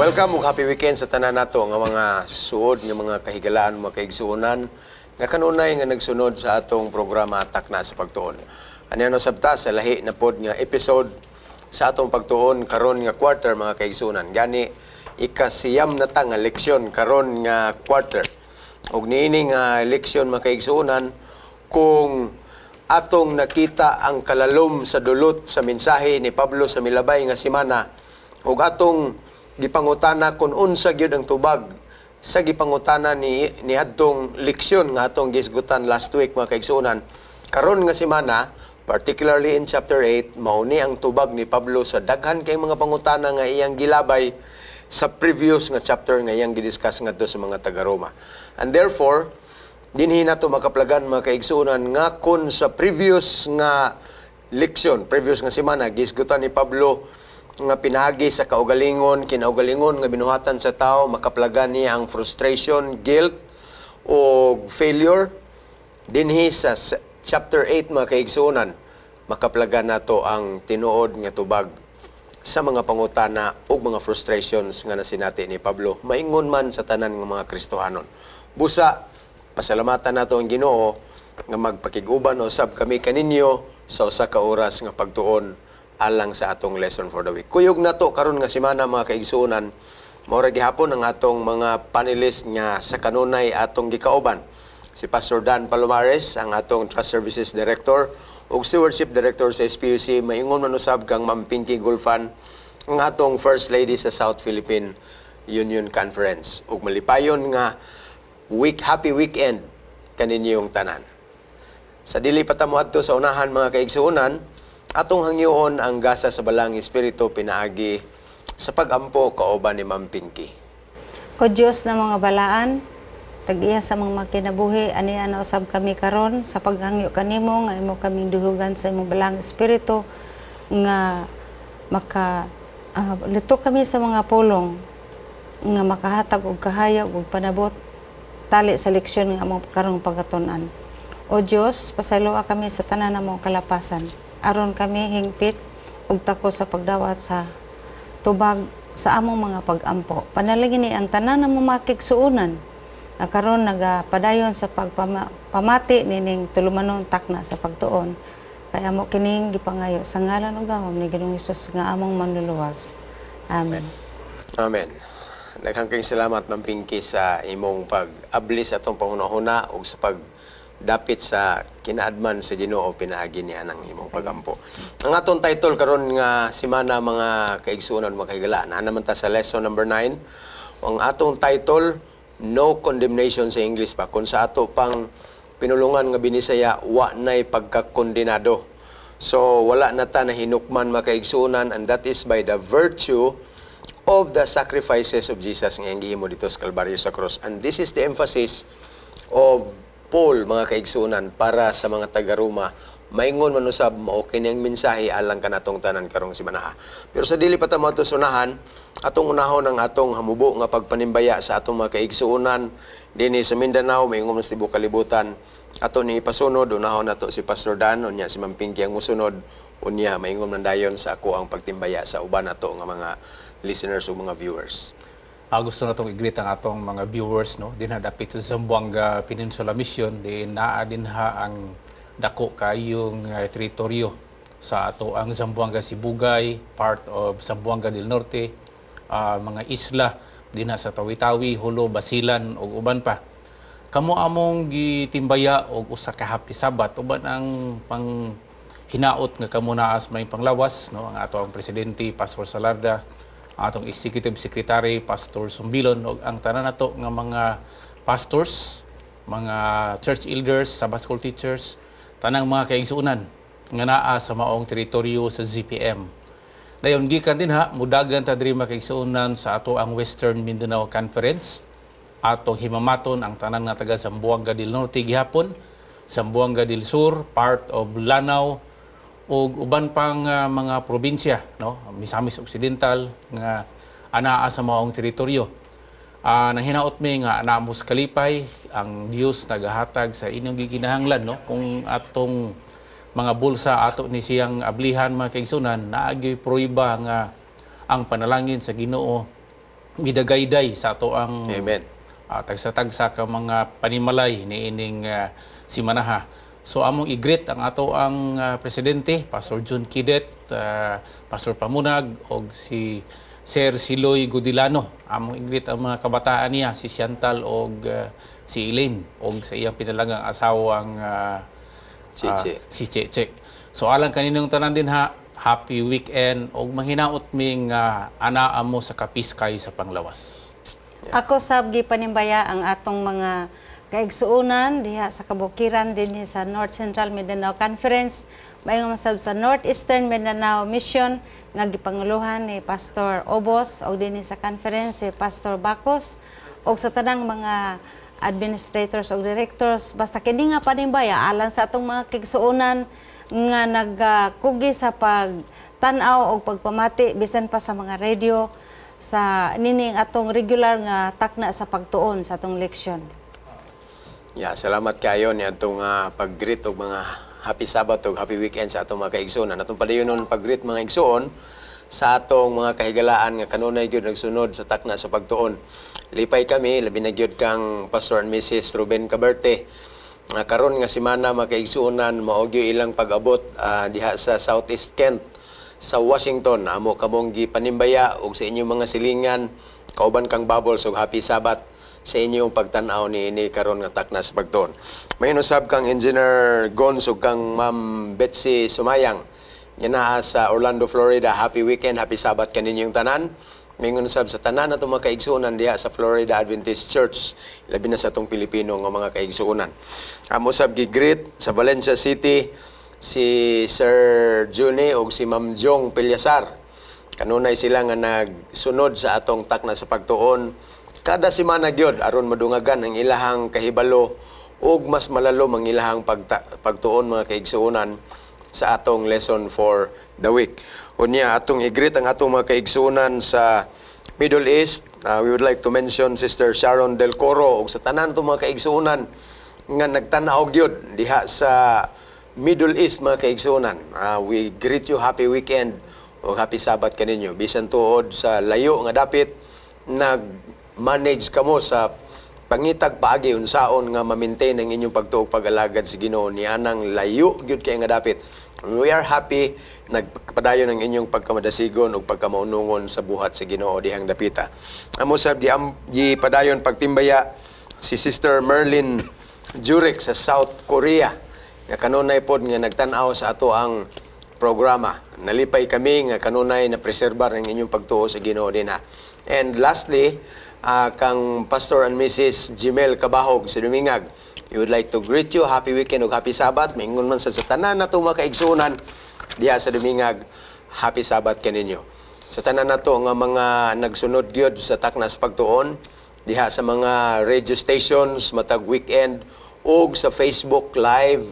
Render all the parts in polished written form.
Welcome ug happy weekend sa tanan nato nga mga suod nga mga kahigalaan, mga kaigsuonan nga kanunay nga nagsunod sa atong programa Takna sa Pagtuon. Ania no sabta sa lahi na pod nga episode sa atong pagtuon karon nga quarter, mga kaigsuonan. Gani ikasiyam na ta nga leksyon karon nga quarter. Ug niini nga leksyon, mga kaigsuonan, kung atong nakita ang kalalom sa dulot sa mensahe ni Pablo sa milabay nga semana ug atong gipangutana kung unsa gyud ang tubag sa gipangutana ni niadtong leksyon nga atong gisgutan last week, mga kaigsuonan, karon nga semana, particularly in chapter 8, mao ni ang tubag ni Pablo sa daghan kay mga pangutana nga iyang gilabay sa previous nga chapter nga iyang gidiscuss ngadto sa mga taga-Roma. And therefore, dinhi nato makaplagan, mga kaigsuonan, nga kun sa previous nga leksyon, previous nga semana, gisgutan ni Pablo nga pinaagi sa kaugalingon, kinaugalingon nga binuhatan sa tao, makaplagan niya ang frustration, guilt, o failure. Dinhi sa chapter 8, mga kaigsuonan, makaplagan nato ang tinuod nga tubag sa mga pangutana ug mga frustrations nga nasinati ni Pablo maingon man sa tanan nga mga Kristohanon. Busa pasalamatan nato ang Ginoo nga magpakig-uban usab kami kaninyo sa usa ka oras nga pagtuon alang sa atong lesson for the week. Kuyog nato karon nga semana, mga kaigsuonan, mao ra gihapon ang atong mga panelist nga sa kanunay atong gikauban. Si Pastor Dan Palomares, ang atong Trust Services Director ug Stewardship Director sa SPUC, maingon man usab kang Ma'am Pinky Gulfan, ang atong First Lady sa South Philippine Union Conference. Ug malipayon nga week, happy weekend kaninyong tanan. Sa dili pa ta moadto sa unahan, mga kaigsuonan, atong hangyoon ang gasa sa Balaang Espiritu pinaagi sa pagampo kauban ni Ma'am Pinky. O Diyos na mga balaan, tag-iya sa mga makinabuhi, ania na usab kami karon sa paghangyo kanimo nga imo kaming duhugan sa imong Balaang Espiritu nga maka luto kami sa mga pulong nga makahatag og kahayag ug panabot tali sa leksyon nga among karong pagkatun-an. O Dios, pasayloa kami sa tanan namong kalapasan aron kami hingpit ug takos sa pagdawat sa tubag sa among mga pag-ampo. Panalangin ni ang tanan namong makigsuonan nga karon nagapadayon sa pagpamati nining tulumanon Takna sa Pagtuon. Kay amo kining gipangayo sa ngalan ug gahom ni Ginoong Hesus nga among manluluwas. Amen. Amen. Daghang kayong salamat, Ma'am Pinky, sa imong pag-abli sa atong panghunahuna ug sa pagdapit sa kinaadman sa Ginoo pinaagi niya ang imong pagampo. Ang atong title karon nga semana, mga kaigsuonan, mga kahigala, naa naman ta sa lesson number 9. Ang atong title, No Condemnation sa English pa. Kung sa ato pang pinulungan nga Binisaya, wa nay pagkakondinado. So wala na ta na hinukman, mga kaigsuonan, and that is by the virtue of the sacrifices of Jesus nga iyang gihimo dito sa Kalbaryo sa cross. And this is the emphasis of Paul, mga kaigsuonan, para sa mga taga-Roma. Maingon man usab mao kini ang mensahe alang kanatong tanan karong semanaha. Pero sa dili pa ta moadto sa unahan, atong unahon ang atong hamubo nga pagpanimbaya sa atong mga kaigsuonan dinhi sa Mindanao, maingon man sa tibuok kalibutan. Ato ni ipasunod, unahon nato si Pastor Dan, unya si Ma'am Pinky ang musunod, unya maingon man dayon sa ako ang pagtimbaya sa uban nato nga mga listeners ug mga viewers. Gusto na itong i-greet ang atong mga viewers, no, dinha dapit sa Zamboanga Peninsula Mission, din naa dinha ang dako kayong teritoryo sa ato ang Zamboanga Sibugay, part of Zamboanga del Norte, mga isla dinha sa Tawi-Tawi, Jolo, Basilan ug uban pa. Kamo among gitimbaya og usa ka happy Sabbath uban ang pang hinaot nga kamo naa sa may panglawas, no, ang ato ang presidente, Pastor Salarda, ang atong executive secretary, Pastor Sumbilon, ug ang tanan nato nga mga pastors, mga church elders, Sabbath school teachers, tanang mga kaigsuonan nga naa sa maong teritoryo sa ZPM. Dayon gikan dinha mudagan ta diri, mga kaigsuonan, sa ato ang Western Mindanao Conference. Atong himamaton ang tanan nga taga Zamboanga del Norte gihapon, Zamboanga del Sur, part of Lanao ug uban pang mga probinsya, no, Misamis Occidental nga anaa sa maong teritoryo. Nang hinaot mi nga naa mo sa kalipay, ang Dios nagahatag sa inyong gikinahanglan, no, kung atong mga bulsa ato ni siyang ablihan, mga kaigsunan, naa gyoy pruweba nga ang panalangin sa Ginoo. midagayday sa ato ang Amen. Tagsa-tagsa ka mga panimalay niining simanaha. So among i-greet ang ato ang presidente, Pastor June Kidet, Pastor Pamunag og si Sir Siloy Gudilano. Among i-greet ang mga kabataan niya, si Chantal og si Elaine og sa iyang pinalagang asawang Chiche. Si Cheche. So alang kaninyong tanan dinha, happy weekend og manghinaot ming anaa mo sa kapiskay sa panglawas. Ako sab gipanimbaya ang atong mga kaigsuonan diha sa kabukiran dinhi sa North Central Mindanao Conference, maayong masab sa Northeastern Mindanao Mission nga gipanguluhan ni Pastor Obos og dinhi sa conference si Pastor Bacos og sa tanang mga administrators og directors. Basta kini nga panimbaya alang sa atong mga kaigsuonan nga nagkugi sa pagtan-aw og pagpamati bisan pa sa mga radio sa nining atong regular nga takna sa pagtuon sa atong leksyon. Yeah, salamat kayo ni atong pag-greet og mga happy Sabbath ug happy weekend sa atong mga kaigsuonan. Atong padayonon pag-greet, mga igsuon, sa atong mga kahigalaan nga kanunay gyud nagsunod sa takna sa pagtuon. Lipay kami, labi na gyud kang Pastor and Mrs. Ruben Caberte. Nga karon nga semana, mga kaigsuonan, mao gyud ilang pag-abot diha sa Southeast Kent sa Washington. Amo kamong gipanimbaya og sa inyong mga silingan kauban kang Bubbles og happy Sabbath sa inyong pagtan-aw ni ini karon nga takna sa pagtuon. Mayon usab kang Engineer Gons ug kang Ma'am Betsy Sumayang nga naa sa Orlando, Florida. Happy weekend, happy Sabbath kaninyong tanan. Mingon usab sa tanan atong mga kaigsuonan diha sa Florida Adventist Church, labi na sa atong Pilipino nga mga kaigsuonan. Amo sab gi-greet sa Valencia City si Sir Juni ug si Ma'am Jong Pilyasar. Kanunay sila nga nagsunod sa atong takna sa pagtuon kada semana gyud aron madungagan ang ilahang kahibalo ug mas malalom ang ilahang pagtuon, mga kaigsuonan, sa atong lesson for the week. Unya atong i-greet ang atong mga kaigsuonan sa Middle East. We would like to mention Sister Sharon Del Coro ug sa tanan atong mga kaigsuonan nga nagtan-aw gyud diha sa Middle East, mga kaigsuonan. We greet you, happy weekend ug happy Sabbath kaninyo. Bisan tuod sa layo nga dapit, nag-manage kamo sa pangitag paagi unsaon nga ma-maintain ang inyong pagtuo, pag-alagad sa Ginoo nianang layo gyud kay nga dapit. We are happy nagpadayon ang inyong pagkamadasigon ug pagkamaunungon sa buhat sa Ginoo dihang dapita. Amo sab di gipadayon pagtimbaya si Sister Merlin Jurek sa South Korea nga kanunay pod nga nagtan-aw sa ato ang programa. Nalipay kami nga kanunay na preserbar ang inyong pagtuo sa Ginoo dinha. And lastly, kang Pastor and Mrs. Jimel Kabahog sa Dumingag. We would like to greet you, happy weekend ug happy Sabbath. Maingon man sa tanan nato mga kaigsuonan diha sa Dumingag, happy Sabbath kaninyo. Sa tanan nato nga mga nagsunod gyud sa taknas pagtuon diha sa mga radio stations matag weekend ug sa Facebook Live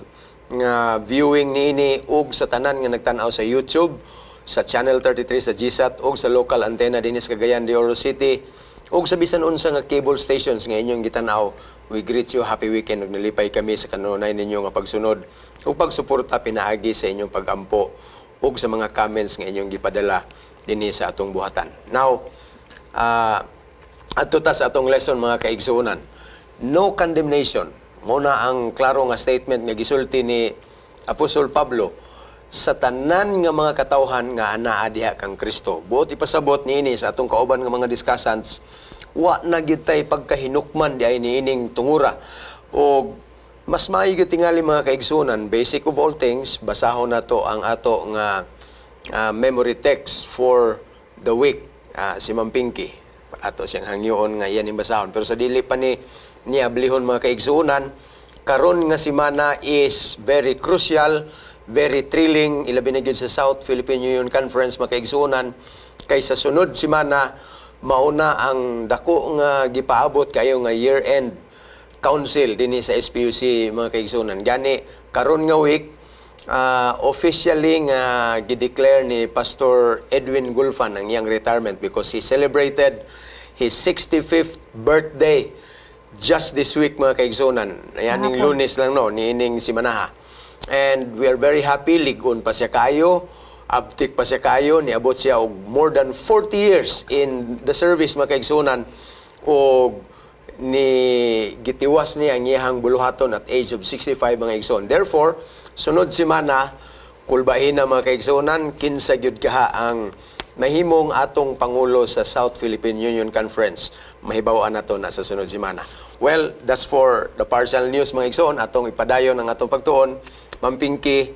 nga viewing niini ug sa tanan nga nagtan-aw sa YouTube sa Channel 33 sa GSAT ug sa local antenna dinhi sa Cagayan de Oro City ug sa bisan unsa nga cable stations nga inyong gitan-aw, we greet you, happy weekend ug nalipay kami sa kanunay ninyo nga pagsunod ug pagsuporta pinaagi sa inyong pagampo ug sa mga comments nga inyong gipadala dinhi sa atong buhatan. Now, adto ta sa atong lesson, mga kaigsuonan. No condemnation. Mao na ang klaro nga statement nga gisulti ni Apostol Pablo sa tanan nga mga katawhan nga anaa diha kang Kristo. Buot ipasabot niini sa atong kauban nga mga discussants, wa na gyud tay pagkahinukman di ay niining tungura. O mas maayo gyud tingali, mga kaigsuonan, basic of all things, basahon nato ang ato nga memory text for the week, si Ma'am Pinky. Ato siyang hangyoon nga iyan yung basahon. Pero sa dili pa ni niya ablihon, mga kaigsuonan, karon nga semana is very crucial, very thrilling, ilabi na gyud sa South Philippine Union Conference, mga kaigsuonan, kay sa sunod semana mauna ang dako nga gipaabot kayo nga year-end council dinhi sa SPUC, mga kaigsuonan. Gani karon nga week, officially nga gideclare ni Pastor Edwin Gulfan ang iyang retirement because he celebrated his 65th birthday just this week, mga kaigsuonan. Ayan, ning Lunes lang, no, niining simanaha. And we are very happy, ligon pa siya kayo. Abtik pa siya kaayo, niabot siya og more than 40 years in the service, mga kaigsuonan, og ni gitiwas niya ang iyahang buluhaton at age of 65, mga igsoon. Therefore, sunod semana, kulbahin na, mga kaigsuonan, kinsa gyud kaha ang nahimong atong pangulo sa South Philippine Union Conference. Mahibaw-an nato na sa sunod semana. Well, that's for the partial news, mga igsoon. Atong ipadayon ang atong pagtuon. Ma'am Pinky,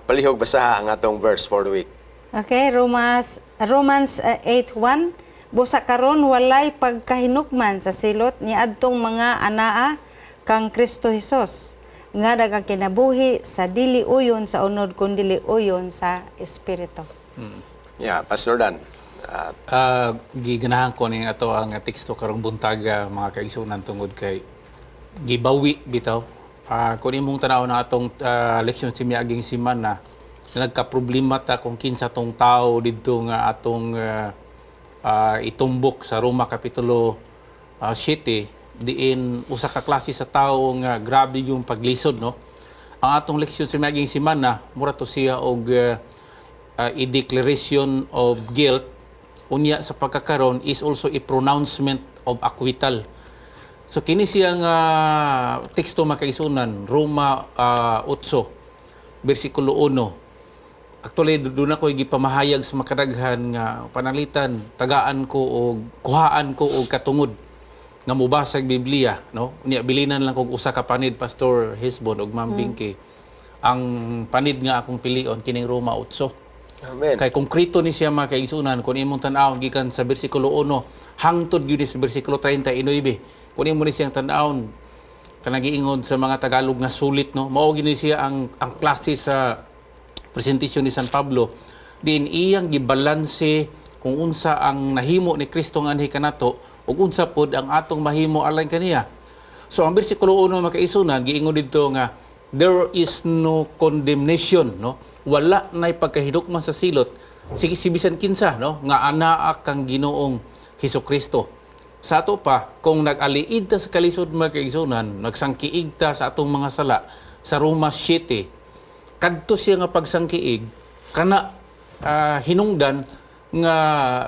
palihog basaha ang atong verse for the week. Okay, Romans 8:1. Busa karon walay pagkahinukman sa silot niadtong mga anaa kang Kristo Hesus nga nagakinabuhi sa dili uyon sa unod kun dili uyon sa espiritu. Yeah, Pastor Dan. Giganahan ko ning ato ang teksto karong buntaga, mga kaigsuonan, tungod kay gibawi bitaw. Kung imong tan-aw na atong leksyon sa miaging semana, nagka-problema ta kung kinsa tong tao didto nga atong itumbok sa Roma kapitulo 7, diin usa ka klase sa tao nga grabe yung paglisod, no? Ang atong leksyon sa miaging semana mura to siya og a declaration of guilt, unya sa pagkakaron is also a pronouncement of acquittal. So kini siya nga teksto, mga kaigsuonan, Roma 8 bersikulo 1. Actually, doon ako gipamahayag sa makadaghan nga pananglitan tagaan ko og kuhaan ko og katungod nga mobasa og Biblia, no? Unya bilinan lang kog usa ka panid, Pastor Hisbon ug Ma'am Pinky. Ang panid nga akong pilion kining Roma 8. Amen. Kay konkreto ni siya, mga kaigsuonan, kung imong tan-awon gikan sa bersikulo 1 hangtod gyud sa bersikulo 39. Kung imo ni siyang tan-awon, kanang giingon sa mga Tagalog nga sulit, no? Mao gyud ni siya ang klase sa presentasyon ni San Pablo diin iyang gibalanse kung unsa ang nahimo ni Kristo nganhi kanato ug unsa pod ang atong mahimo alang kaniya. So ang bersikulo 1, mga kaigsuonan, giingon didto nga there is no condemnation, no? Wala nay pagkahinukman sa silot si bisan kinsa, no, nga anaa kang Ginoong Hesukristo. Sa ato pa, kung nag-aliid ta sa kalisod, mga kaigsuonan, nagsangkiig ta sa atong mga sala sa Roma 7, kadto siya nga pagsangkiig kana hinungdan nga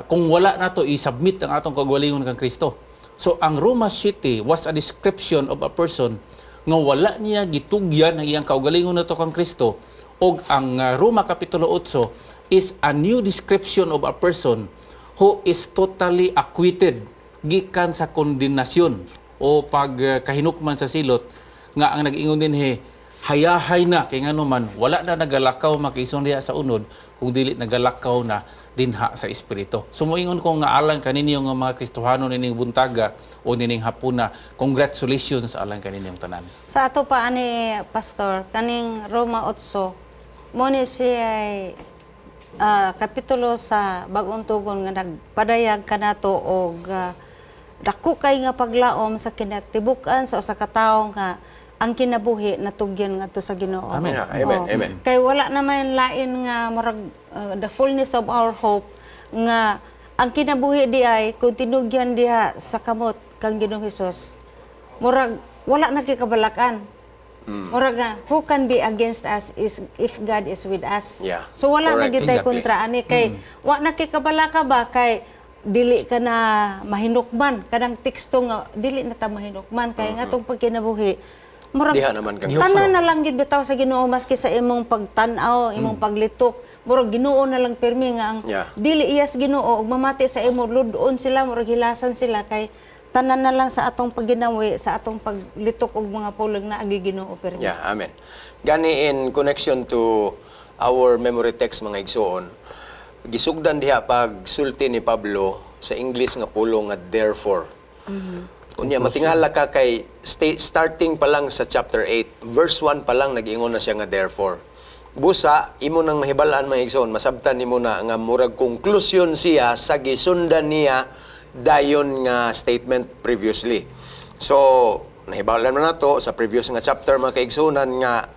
kung wala nato i-submit ang atong kaugalingon kang Kristo. So ang Roma 7 was a description of a person nga wala niya gitugyan ang iyang kaugalingon nato kang Kristo, og ang Roma kapitulo 8 is a new description of a person who is totally acquitted gikan sa kondemnasyon o pagkahinukman sa silot, nga ang nag-ingon dinhi hayahay na kay ngano man wala na nagalakaw, mga kaigsoon, diha sa unod kung dili nagalakaw na dinha sa espiritu. So moingon ko nga alang kaninyo nga mga Kristohano nining buntaga o nining hapuna, congratulations alang kaninyong tanan. Sa ato pa ani, Pastor, kaning Roma 8 mo ni siya ay kapitulo sa Bagong Tugon nga nagpadayag kanato og dako kay nga paglaom sa kinatibuk-an sa usa ka tawo nga ang kinabuhi natugyan ngadto sa Ginoo. Amen. Yeah, amen, Oo. amen. Kay wala naman lain nga murag the fullness of our hope nga ang kinabuhi di ay kung tinugyan diha sa kamot kang Ginoong Hesus. Murag wala na kay kabalakan. Murag nga who can be against us is if God is with us. So wala na gitay kontra ani kay wa na kay kabalaka ba, kay dili ka na mahinukman, kanang teksto nga dili na ta mahinukman kay nga atong pagkinabuhi murag Diha naman kang tanan na lang gid bitaw sa Ginoo, maski sa imong pagtan-aw, imong paglitok, murag Ginoo na lang pirmi nga ang dili iyas Ginoo ug mamati sa imo, lud-on sila, murag hilasan sila, kay tanan na lang sa atong pagginawi, sa atong paglitok og mga pulong na agi Ginoo pirmi. Yeah, amen. Gani in connection to our memory text, mga igsoon, gisugdan diha pag sulti ni Pablo sa English nga pulong nga "therefore." Unya matingala ka kay starting pa lang sa chapter 8, verse 1 pa lang nag-ingon na siya nga "therefore." Busa imo nang mahibal-an, mga igsoon, masabtan nimo na nga murag conclusion siya sa gisundan niya dayon nga statement previously. So, nahibalan man nato sa previous nga chapter, mga kaigsuonan, nga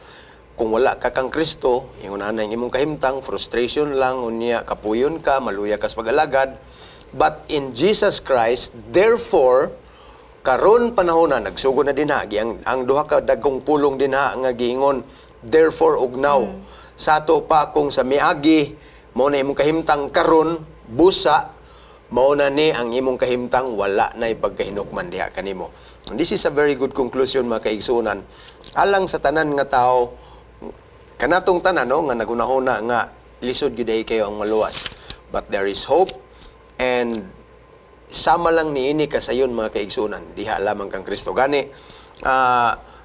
kung wala ka kang Kristo, ingon ana ang imong kahimtang, frustration lang, unya kapuyon ka, maluya ka sa pag-alagad. But in Jesus Christ, therefore, karon panahon na nagsugod na dinha ang duha ka dagkong pulong dinha nga giingon "therefore" ug "now." Sa ato pa, kung sa miagi mao na imong kahimtang karon, busa mao na ni ang imong kahimtang, wala na pagkahinukman diha kanimo. And this is a very good conclusion, mga kaigsuonan, alang sa tanan nga tao kanatong tanan, no, nga nagunahuna nga lisod gyud diay kayo ang maluwas. But there is hope, and sama lang niini kasayon, mga kaigsuonan, diha lamang kang Kristo. Gani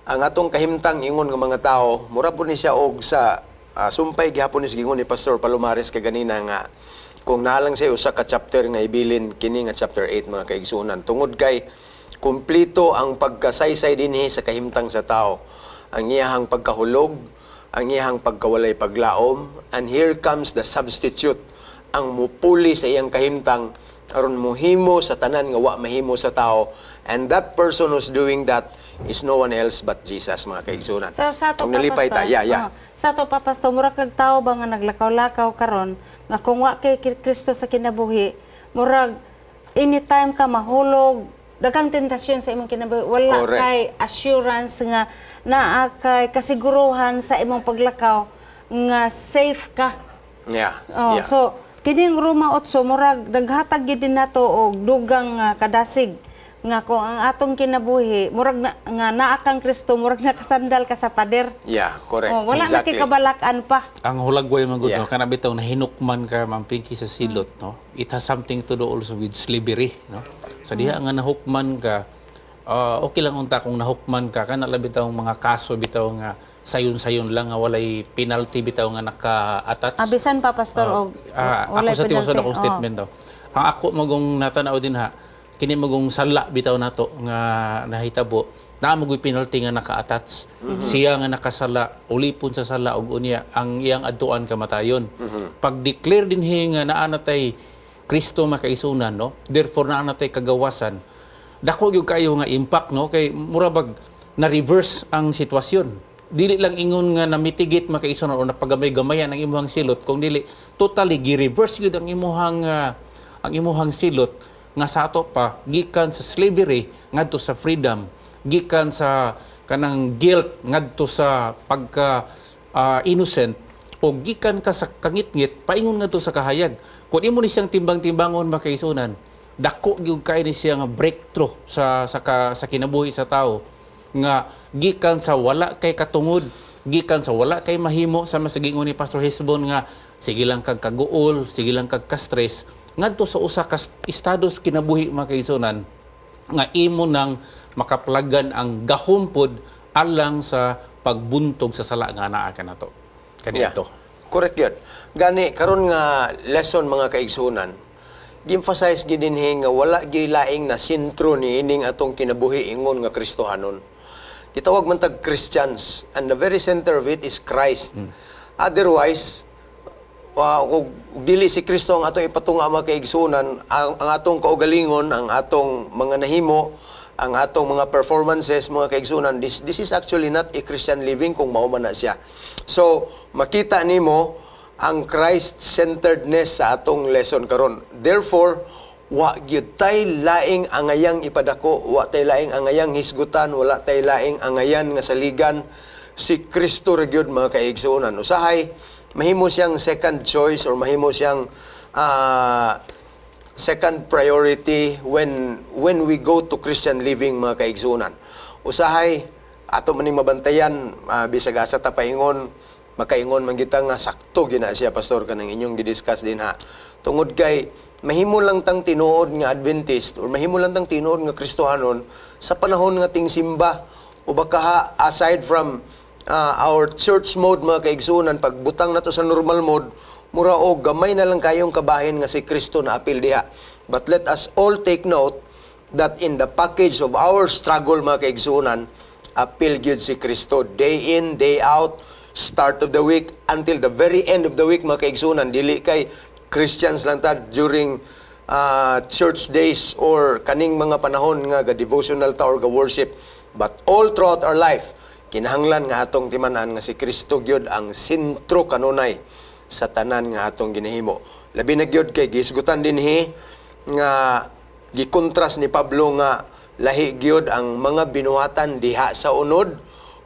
ang atong kahimtang ingon nga mga tao, mura po ni siya og sa sumpay gihapon ni sa gingon ni Pastor Palomares kaganina nga kung nalang siya usa ka chapter nga ibilin, kini nga chapter 8, mga kaigsuonan, tungod kay kumpleto ang pagkasaysay dinhi sa kahimtang sa tao, ang iyahang pagkahulog, ang iyahang pagkawalay paglaom, and here comes the substitute, ang mupuli sa iyang kahimtang aron muhimo sa tanan nga wa mahimo sa tao, and that person who's doing that is no one else but Jesus, mga kaigsuonan. Sa ato Kung nalipay ta, pa, Pastor, yeah. oh, sa ato pa, Pastor, mura kag tao ba nga naglakaw-lakaw karon nga kung wa kay Kristo sa kinabuhi, murag anytime ka mahulog, daghang tentasyon sa imong kinabuhi. Wala kay assurance nga naa kay kasiguruhan sa imong paglakaw nga safe ka. Oh, so kining Roma 8, murag naghatag gyud din nato og dugang kadasig nga kung ang atong kinabuhi murag na, nga naa kang Kristo, murag nakasandal ka sa pader. Yeah, correct. Oh, wala na kay kabalak-an pa. Ang hulagway man gud, no, kana bitaw nahinukman ka, Ma'am Pinky, sa silot, no. It has something to do also with slavery, no. Sa diha nga nahukman ka, okay lang unta kung nahukman ka, kana lang bitaw mga kaso bitaw nga sayon-sayon lang nga walay penalty bitaw nga naka-attach. Abisan pa, Pastor, og Ah, ako walay sa tiwason penalty. akong statement daw. Ang ako magong natanaw din ha, kini magong sala bitaw nato nga nahitabo, naa magoy penalty nga naka-attach. Siya nga nakasala, ulipon sa sala ug unya ang iyang adtuan kamatayon. Pag-declare dinhi nga naa natay Kristo, makaisunan, no? Therefore naa natay kagawasan. Dako gyud kayo nga impact, no, kay mura bag na reverse ang sitwasyon. Dili lang ingon nga na-mitigate, makaisunan, o napagamay-gamayan ang imuhang silot, kung dili totally gi-reverse gyud ang imuhang silot nga sa ato pa gikan sa slavery ngadto sa freedom, gikan sa kanang guilt ngadto sa pagka innocent, o gikan ka sa kangitngit paingon ngadto sa kahayag. Kung imo ni siyang timbang-timbangon, makaisunan, dako gyud kay ni siya nga breakthrough sa kinabuhi sa tao nga gikan sa wala kay katungod, gikan sa wala kay mahimo, sama sa giingon ni Pastor Hesbon nga sige lang kag kaguol, sige lang kag ka-stress, ngadto sa usa ka estado sa kinabuhi, mga kaigsuonan, nga imo nang makaplagan ang gahom pod alang sa pagbuntog sa sala nga naa kanato kaniadto. Correct yun. Gani, karon nga lesson, mga kaigsunan, gi-emphasize gid dinhi nga wala gyud laing na sentro ni ining atong kinabuhi ingon nga Kristohanon. Gitawag man tag Christians, and the very center of it is Christ. Otherwise, kung dili si Kristo ang atong ipatunga, mga kaigsunan, ang atong kaugalingon, ang atong mga nahimo, ang atong mga performances, mga kaigsunan, this is actually not a Christian living kung mao man na siya. So, makita nimo ang Christ-centeredness sa atong lesson karon. Therefore, wa gyud tay laing angayang ipadako, wa tay laing angayang hisgutan, wala tay laing angayan nga saligan, si Kristo ra gyud, mga kaigsuonan. Usahay mahimo siyang second choice or mahimo siyang second priority when we go to Christian living, mga kaigsuonan. Usahay ato maning mabantayan, bisag asa ta paingon, makaingon man kita nga sakto gina siya, Pastor, kanang inyong gidiscuss din ha. Tungod kay mahimo lang tang tinuod nga Adventist or mahimo lang tang tinuod nga Kristohanon sa panahon nga tingsimba o baka ha, aside from our church mode, mga kaigsuonan, pagbutang nato sa normal mode, mura og gamay na lang kayong kabahin nga si Kristo na apil diha. But let us all take note that in the package of our struggle, mga kaigsuonan, apil gyud si Kristo day in, day out, start of the week until the very end of the week, mga kaigsuonan. Dili kay Christians lang ta during church days or kaning mga panahon nga ga devotional ta or ga worship, but all throughout our life kinahanglan nga atong timan-an nga si Kristo gyud ang sentro kanunay sa tanan nga atong ginahimo. Labi na gyud kay gisgutan dinhi nga gikontrast ni Pablo nga lahi gyud ang mga binuhatan diha sa unod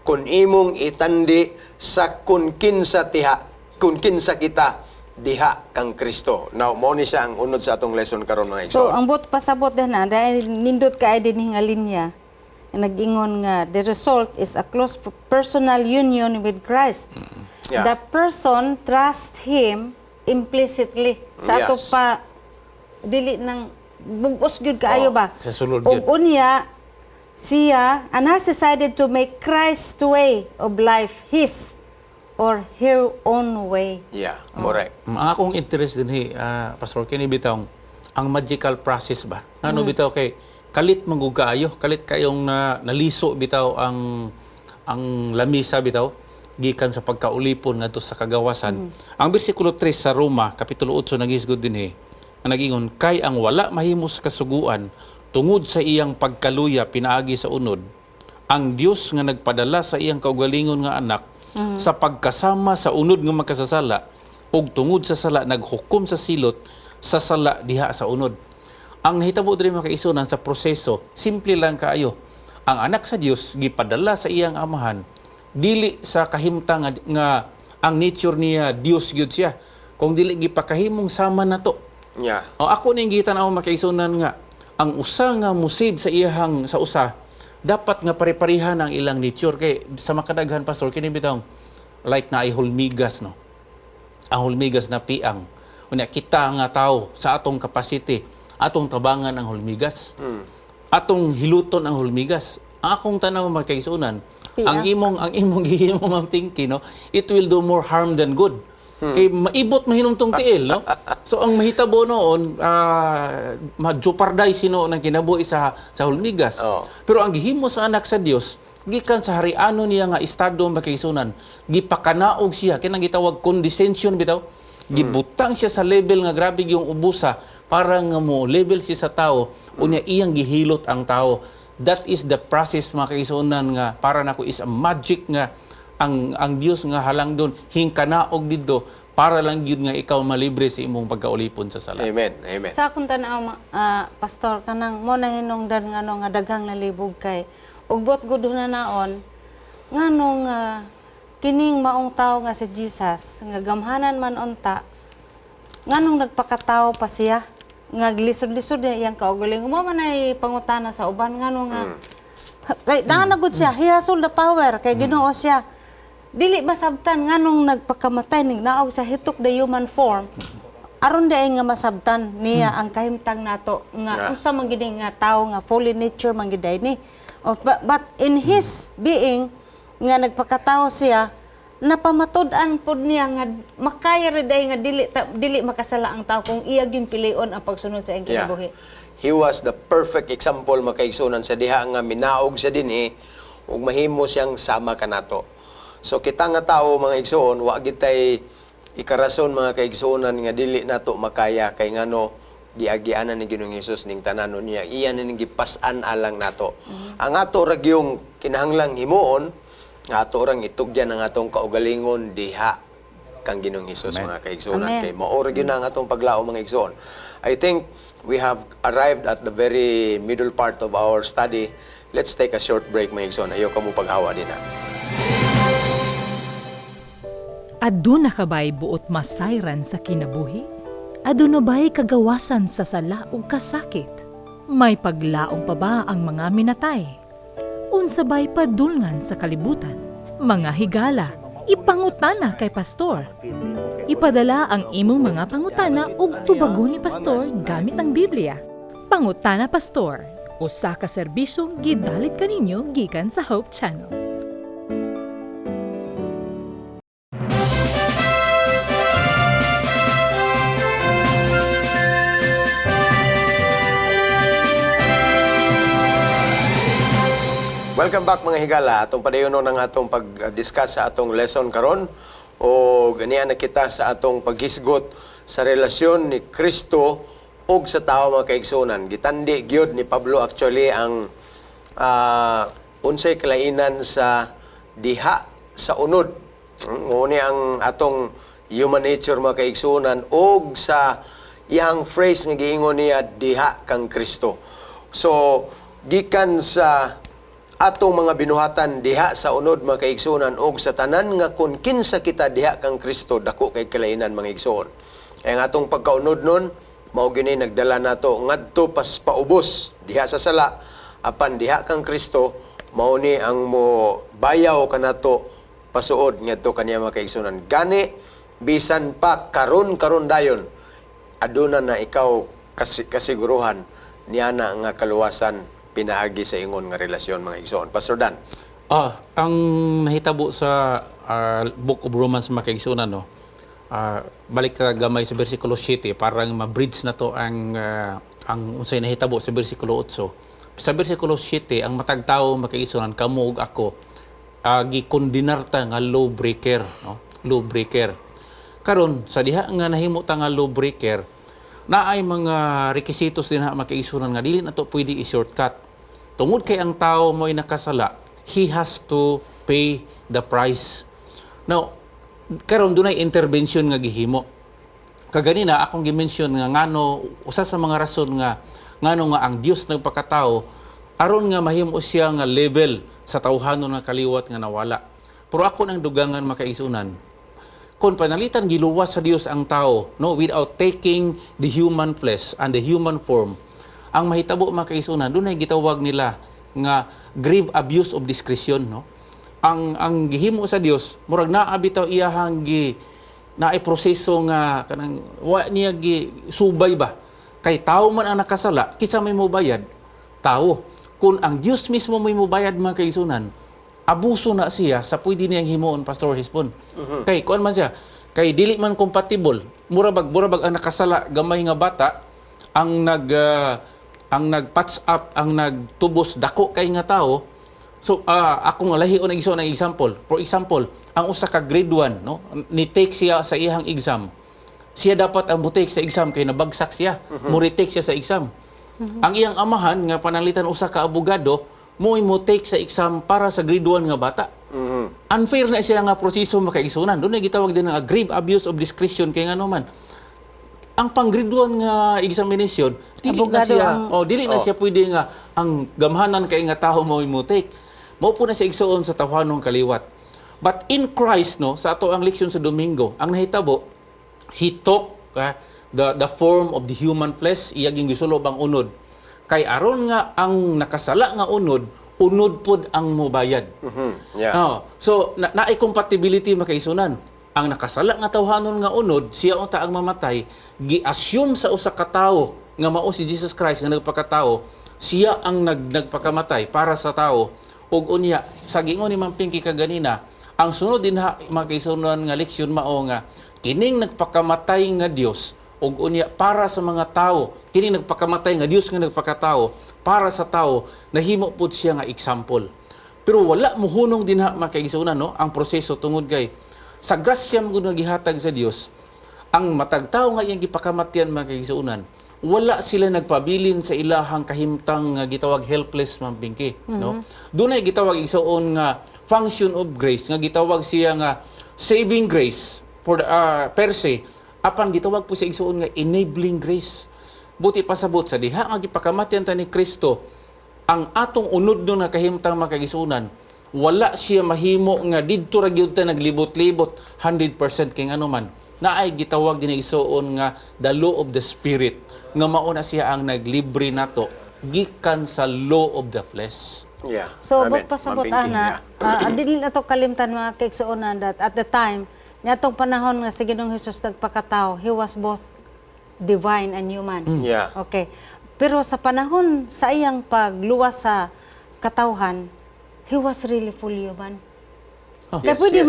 kung imong itandi sa kun kinsa tiha. Kung kinsa kita diha kang Kristo. Now, mao ni siya ang unod sa atong lesson karon, mga So igsoon. ang buot pasabot din na dahil nindot kay din nga linya nga nag-ingon nga the result is a close personal union with Christ. The person trust him implicitly. Sa ato pa dili nang bugos gyud kaayo Oh, ba. Sa sulod Ug gyud. unya siya and has decided to make Christ's way of life his or her own way. Yeah, correct. Ang akong interest din hi, Pastor Kenny, bitaw ang magical process ba? Ngano bitaw kay kalit manggugaayo, kalit kayong na, naliso bitaw ang lamisa bitaw gikan sa pagkaulipon ngadto sa kagawasan. Ang bersikulo 3 sa Roma kapitulo 8 nagisgod dinhi. Ang nagingon kay ang wala mahimo sa kasuguan tungod sa iyang pagkaluya pinaagi sa unod, ang Dios nga nagpadala sa iyang kaugalingon nga anak sa pagkasama sa unod nga makasasala ug tungod sa sala naghukom sa silot sa sala diha sa unod. Ang nahitabo diri, mga kaigsuonan, sa proseso, simple lang kaayo. Ang anak sa Dios gipadala sa iyang amahan dili sa kahimtang nga ang nature niya Dios gyud siya kung dili gipakahimong sama nato. O ako ning gitan ako, makaigsuonan, nga ang usa nga musib sa iyahang sa usa dapat nga pare-parehan ang ilang nature kay sa makadaghan, Pastor, kini bitong like na ay hulmigas, no, ang hulmigas na piang. Unya kita nga tao sa atong capacity, atong tabangan ang hulmigas, atong hiluton ang hulmigas. Ang akong tanaw, mga kaigsuonan, ang imong gihimo, Ma'am Pinky, no, it will do more harm than good. Kay maibot mahinumtong tiil, no? So ang mahitabo noon, ma-jeopardize hinuon ang kinabuhi sa hulmigas. Pero ang gihimo sa anak sa Dios, gikan sa hariano niya nga estado, mga kaigsuonan, gipakanaog siya, kinang gitawag condescension bitaw. Gibutang siya sa level nga grabe yung ubusa para nga mo level siya sa tao, unya iyang gihilot ang tao. That is the process, mga kaigsuonan, nga para nako is a magic nga ang Dios nga halangdon hingkanaog didto para lang gyud nga ikaw malibre sa imong pagkaulipon sa sala. Amen. Amen. Sa akong tanaw, pastor, kanang mo na hinungdan nga no, nga daghang nalibog kay ugbot gud na naon nganong kining maong tao nga si Jesus nga gamhanan man unta, nganong nagpakatao pa siya nga lisod-lisod niya iyang kaugalingon? Mo man ay pangutana sa uban ngano nga kay naa na gud siya, he has all the power kay Ginoo siya. Dili masabtan nganong nagpakamatay ning naog sa, he took the human form aron diay nga masabtan niya ang kahimtang nato nga unsa man gid nga tao nga fallen nature man gid ni. Oh, but in his being nga nagpakatao siya, napamatud-an pod niya nga makaya ra diay nga dili makasala ang tao kung iya gyud pilion ang pagsunod sa iyang kinabuhi. He was the perfect example, mga kaigsuonan, sa diha nga minaog siya dinhi ug mahimo siyang sama kanato. So kita nga tao, mga igsoon, wa gitay ikarason, mga kaigsuonan, nga dili nato makaya kay ngano giagianan ni Ginoong Hesus ning tananon niya, iya na ning gipas-an alang nato. Ang ato ra gyung kinahanglang himuon nga ato rang itugyan ang atong kaugalingon diha kang Ginoong Hesus, mga kaigsuonan, Amen. kay mao ra gyud na ang atong paglaom, mga igsoon. I think we have arrived at the very middle part of our study. Let's take a short break, mga igsoon. Ayaw kamo paghawa din na. Aduna ka ba'y buot masayran sa kinabuhi? Aduna ba'y kagawasan sa sala ug kasakit? May paglaom pa ba ang mga minatay? Unsa ba'y padulngan sa kalibutan? Mga higala, ipangutana kay pastor. Ipadala ang imong mga pangutana ug tubagon ni pastor gamit ang Biblia. Pangutana Pastor, usa ka serbisyo gidalit kaninyo gikan sa Hope Channel. Welcome back, mga higala. Atong padayonon ang atong pag-discuss sa atong lesson karon o ganian na kita sa atong paghisgot sa relasyon ni Kristo ug sa tao, mga kaigsuonan. Gitandi gyud ni Pablo actually ang unsay kalainan sa diha sa unod. Mao ni ang atong human nature, mga kaigsuonan, ug sa iyang phrase nga giingon niya diha kang Kristo. So gikan sa Atong mga binuhatan diha sa unod, mga kaigsuonan, og sa tanan nga kun kinsa kita diha kang Kristo, dako kay kalainan, mga igsoon. Kaya ang atong pagkaunod nun, mao gini nagdala nato ngadto pas paubos diha sa sala, apan diha kang Kristo mao ni ang mo bayaw kanato pasuod ngadto kaniya, mga kaigsuonan. Gani bisan pa karon karon dayon, aduna na ikaw kasiguruhan niana nga kaluwasan pinaagi sa ingon nga relasyon, mga igsoon. Pastor Dan. Ang nahitabo sa Book of Romans, mga kaigsuonan, no. Balik ka gamay sa versikulo 7 parang ma-bridge na to ang unsay nahitabo sa versikulo 8. Sa versikulo 7, ang matag tawo, mga kaigsuonan, kamo ug ako, gikondenar ta nga lawbreaker, no? Lawbreaker. Karon sa diha nga nahimo ta nga lawbreaker, naay mga requisitos dinha, mga kaigsuonan, nga dili na to pwede i-shortcut. Tungod kay ang tao mo'y nakasala, he has to pay the price. Now, karon dunay intervention nga gihimo. Kaganina akong gi-mention nga ngano usa sa mga rason nga ngano nga ang Dios nagpakatao aron nga mahimo siya nga level sa tawhanon nga kaliwat nga nawala. Pero ako nang dugangan, mga kaigsuonan, kung panalitan giluwas sa Dios ang tao, no, without taking the human flesh and the human form, ang mahitabo, mga kaigsuonan, dunay gitawag nila nga grave abuse of discretion, no? Ang gihimo sa Dios, murag naa bitaw iyahang gi naay proseso nga kanang wa niya gi subay ba, kay tao man ang nakasala, kinsa may mobayad? Tao. Kung ang Dios mismo may mobayad, mga kaigsuonan, abuso na siya sa pwede niyang himuon, Pastor Hisbon. Kay kuan man siya, kay dili man compatible. Mura bag ang nakasala gamay nga bata, ang nag-patch up, ang nagtubos dako kay nga tao. So akong lahi ng igsoon ng example. For example, ang usa ka grade 1, no, ni take siya sa iyang exam. Siya dapat ang mo-take sa exam kay nabagsak siya. Mo retake siya sa exam. Ang iyang amahan nga pananglitan usa ka abogado, mo take sa exam para sa grade 1 nga bata. Unfair na siya nga proseso, mga kaigsuonan. Dunay gitawag din nga grave abuse of discretion kay ngano man ang pang grade 1 nga examination dili na Abogado siya oh, dili na siya pwede nga ang gamhanan kay nga tao mo take. Mao po na siya, igsoon, sa tawhanong kaliwat. But in Christ, no, sa ato ang leksyon sa Domingo, ang nahitabo, he took the form of the human flesh, iya ging gisulob ang unod. Kay aron nga ang nakasala nga unod, unod pod ang mobayad. Oh, so naay compatibility, mga kaigsuonan. Ang nakasala nga tawhanon nga unod, siya unta ang mamatay, gi-assume sa usa ka tawo nga mao si Jesus Christ nga nagpakatao, siya ang nagpakamatay para sa tao. Ug unya sa giingon ni Ma'am Pinky kaganina, ang sunod dinha, mga kaigsuonan, nga leksyon mao nga kining nagpakamatay nga Dios ug unya para sa mga tao, kining nagpakamatay nga Dios nga nagpakatao para sa tao, nahimo pud siya nga example. Pero wala muhunong dinha, mga kaigsuonan, no, ang proseso tungod kay sa grasya mo nga gihatag sa Dios, ang matag tawo nga iyang gipakamatyan, mga kaigsuonan, wala sila nagpabilin sa ilahang kahimtang nga gitawag helpless, Ma'am Pinky, no? Dunay gitawag, igsoon, nga function of grace nga gitawag siya nga saving grace for the, per se, apan gitawag po siya, igsoon, nga enabling grace. Buot pasabot, sa diha nga gipakamatyan ta ni Kristo, ang atong unod nun nga kahimtang, mga kaigsuonan, wala siya mahimo nga didto ra gyud ta naglibot-libot 100% kay ngano man naay gitawag din, igsoon, nga the law of the spirit nga mao na siya ang naglibre nato gikan sa law of the flesh. So, Amen. but pasabot Ma'am Pinky, ana, dili na to kalimtan, mga kaigsuonan, that at the time, niadtong panahon nga si Ginoong Hesus nagpakatao, he was both divine and human. Okay. Pero sa panahon sa iyang pagluwas sa katawhan, he was really fully human. Kaya pwede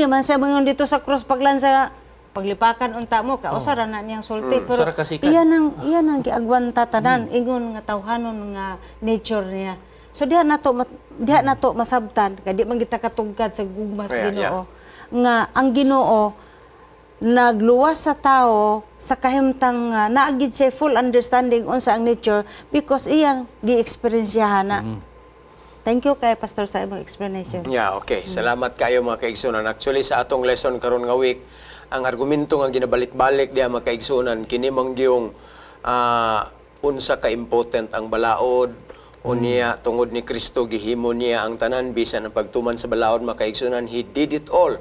man siya moingon dito sa cross paglansa, "Paglipakan unta mo ka," usa ra na niyang sulti. Pero Usa ra ka sikat. Iyan ang giagwanta tanan ingon nga tawhanon nga nature niya. So diha nato masabtan kay di man kita katugkad sa gugma sa Ginoo nga ang Ginoo nagluwas sa tao sa kahimtang naa gid siya full understanding unsa ang nature because iyang gi-experiensyahan na. Thank you kay Pastor sa imong explanation. Yeah, okay. Salamat kayo, mga kaigsunan. Actually, sa atong lesson karon nga week, ang argumento nga ginabalik-balik diha, mga kaigsunan, kini man gyung unsa ka important ang balaod, Unya, tungod ni Kristo, gihimo niya ang tanan bisan ang pagtuman sa balaod, mga kaigsunan, he did it all.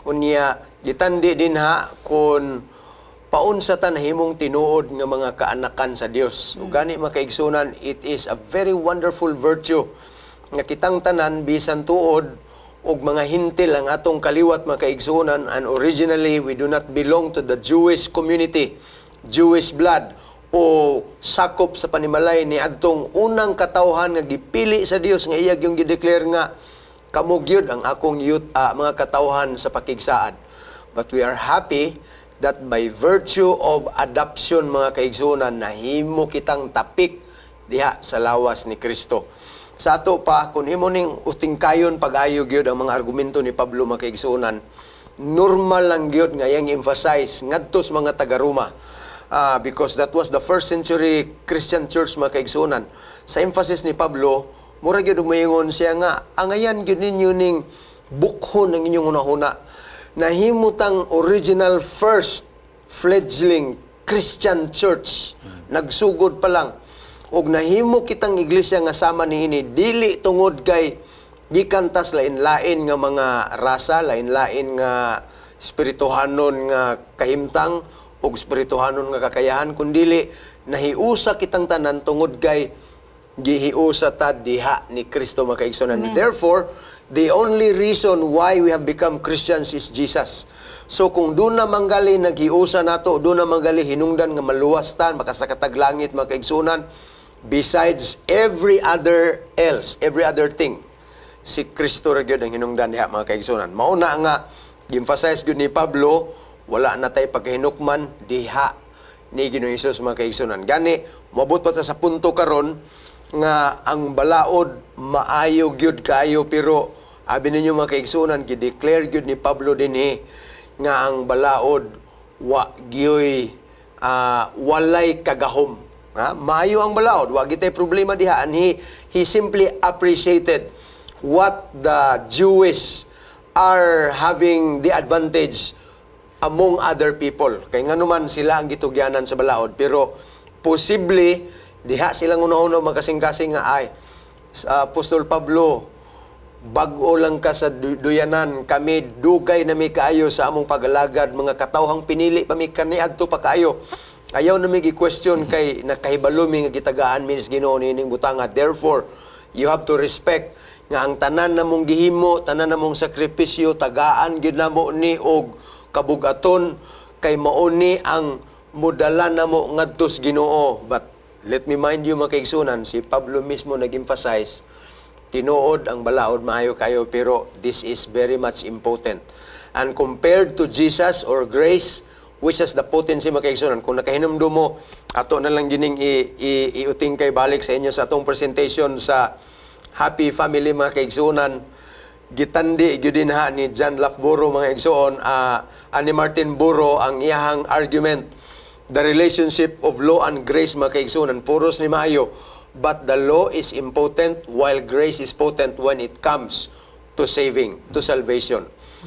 Unya, gitandi dinha kung paunsa ta nahimong tinuod nga mga kaanakan sa Dios. Ug gani, mga kaigsunan, it is a very wonderful virtue nga kitang tanan, bisan tuod og mga Hentil ang atong kaliwat, mga kaigsunan, and originally we do not belong to the Jewish community, Jewish blood o sakop sa panimalay ni adtong unang katawhan nga gipili sa Dios nga iya yung gideclare nga kamo gyud ang akong youth, mga katawhan sa pakigsaad. But we are happy that by virtue of adoption, mga kaigsunan, nahimo kitang tapik diha sa lawas ni Kristo. Sa ato pa, kung imo ning utingkayon pag-ayo gyud ang mga argumento ni Pablo, mga kaigsunan, normal lang gyud nga iyang emphasize ngadto sa mga taga-Roma. Because that was the first century Christian church, mga kaigsunan. Sa emphasis ni Pablo, mura gyud og moingon siya nga angayan gyud ninyo ning bukhon ng inyong hunahuna. Nahimutang original first fledgling Christian church, nagsugod pa lang og nahimo kitang iglesia nga sama niini dili tungod kay gikan tas lain-lain nga mga rasa, lain-lain nga espirituhanon nga kahimtang ug espirituhanon nga kakayahan, kundili nahiusa kitang tanan tungod kay gihiusa ta diha ni Kristo, mga kaigsunan. Therefore, the only reason why we have become Christians is Jesus. So kung doon na manggali naghiusa nato, doon na manggali hinungdan nga maluwas ta, makasakatag langit, mga kaigsunan, besides every other else, every other thing, si Kristo ra gyud ang hinungdan diha, mga kaigsunan. Mao na nga gi-emphasize gyud ni Pablo, wala na tay pagkahinukman diha ni Ginoong Hesus, mga kaigsunan. Gani moabot pa ta sa punto karon nga ang balaod maayo gyud kaayo, pero abi ninyo, mga kaigsunan, gi-declare gyud ni Pablo dinhi nga ang balaod wa gyoy walay kagahom. Ha? Maayo ang balaod, wa gitay problema diha, and he simply appreciated what the Jewish are having, the advantage among other people. Kay nga naman sila ang gitugyanan sa balaod, pero posible diha silang una-una magkasing-kasing nga ay sa Apostol Pablo, bag-o lang ka sa duyanan, kami dugay na mi kaayo sa among pag-alagad, mga katawhang pinili pa mi kaniadto pa kaayo. Ayaw na mi gi-question kay nakahibalo mi nga gitagaan mi sa Ginoo niining butanga. Therefore, you have to respect nga ang tanan namong gihimo, tanan namong sakripisyo, tagaan gyud namo ni og kabugaton kay mao ni ang modala namo ngadto sa Ginoo. But let me mind you, mga kaigsunan, si Pablo mismo nag-emphasize, tinuod ang balaod maayo kayo, pero this is very much impotent. And compared to Jesus or grace, which has the potency, mga kaigsunan, kung nakahinumdum mo, ato na lang gining iuting kay balik sa inyo sa atong presentation sa Happy Family, mga kaigsunan, gitandi gyud dinha ni John Lafburo, mga igsoon, ani Martin Buro ang iyahang argument, the relationship of law and grace, mga kaigsunan. Puros ni maayo, but the law is impotent while grace is potent when it comes to saving, to salvation.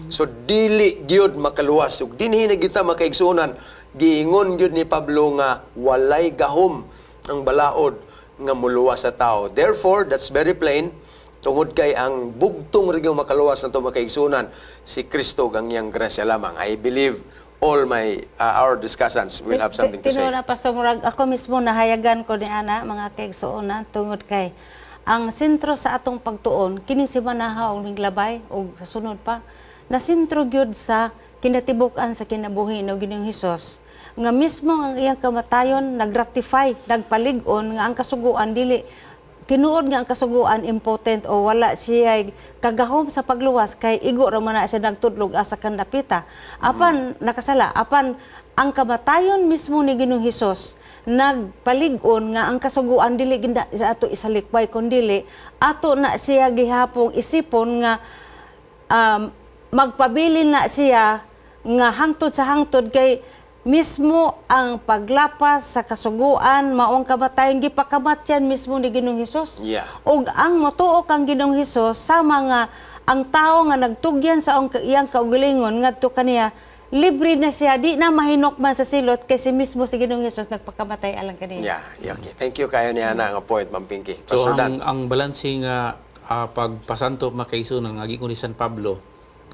So dili gyud makaluwas ug dinhi na kita, mga kaigsuonan, giingon gyud ni Pablo nga walay gahom ang balaod nga muluwas sa tao. Therefore, that's very plain tungod kay ang bugtong ra gyud makaluwas nato, mga kaigsuonan, si Kristo ug ang iyang grasya lamang. I believe all my our discussants will have something to say. Tinuod na, Pastor, murag ako mismo nahayagan ko ni ana, mga kaigsuonan, tungod kay ang sentro sa atong pagtuon kining simanaha og miglabay og sa sunod pa na sentro gyud sa kinatibuk-an sa kinabuhi ng Ginoong Hesus nga mismo ang iyang kamatayon nagratify, nagpalig-on nga ang kasuguan dili tinuod nga ang kasuguan impotent o wala siya kagahom sa pagluwas kay igo ra man na siya nagtudlog asa kan dapita apan nakasala. Apan ang kamatayon mismo ni Ginoong Hesus nagpalig-on nga ang kasuguan dili ginda ato isalikway kundili ato na siya gihapong isipon nga magpabilin na siya nga hangtod sa hangtod kay mismo ang paglapas sa kasuguan mao ang kamatayon gipakamatyan mismo ni Ginoong Hesus. Ug ang motuo kang Ginoong Hesus sama nga ang tao nga nagtugyan sa iyang kaugalingon ngadto kaniya. Libre na siya, di na mahinukman sa silot kasi mismo si Ginoong Hesus nagpakamatay alang kaniya. Yeah, okay. Thank you kayo niya na nga point, Ma'am Pinky. So Pastor Dan. ang balancing nga pagpasanto makaigsuonan nga giingon ni San Pablo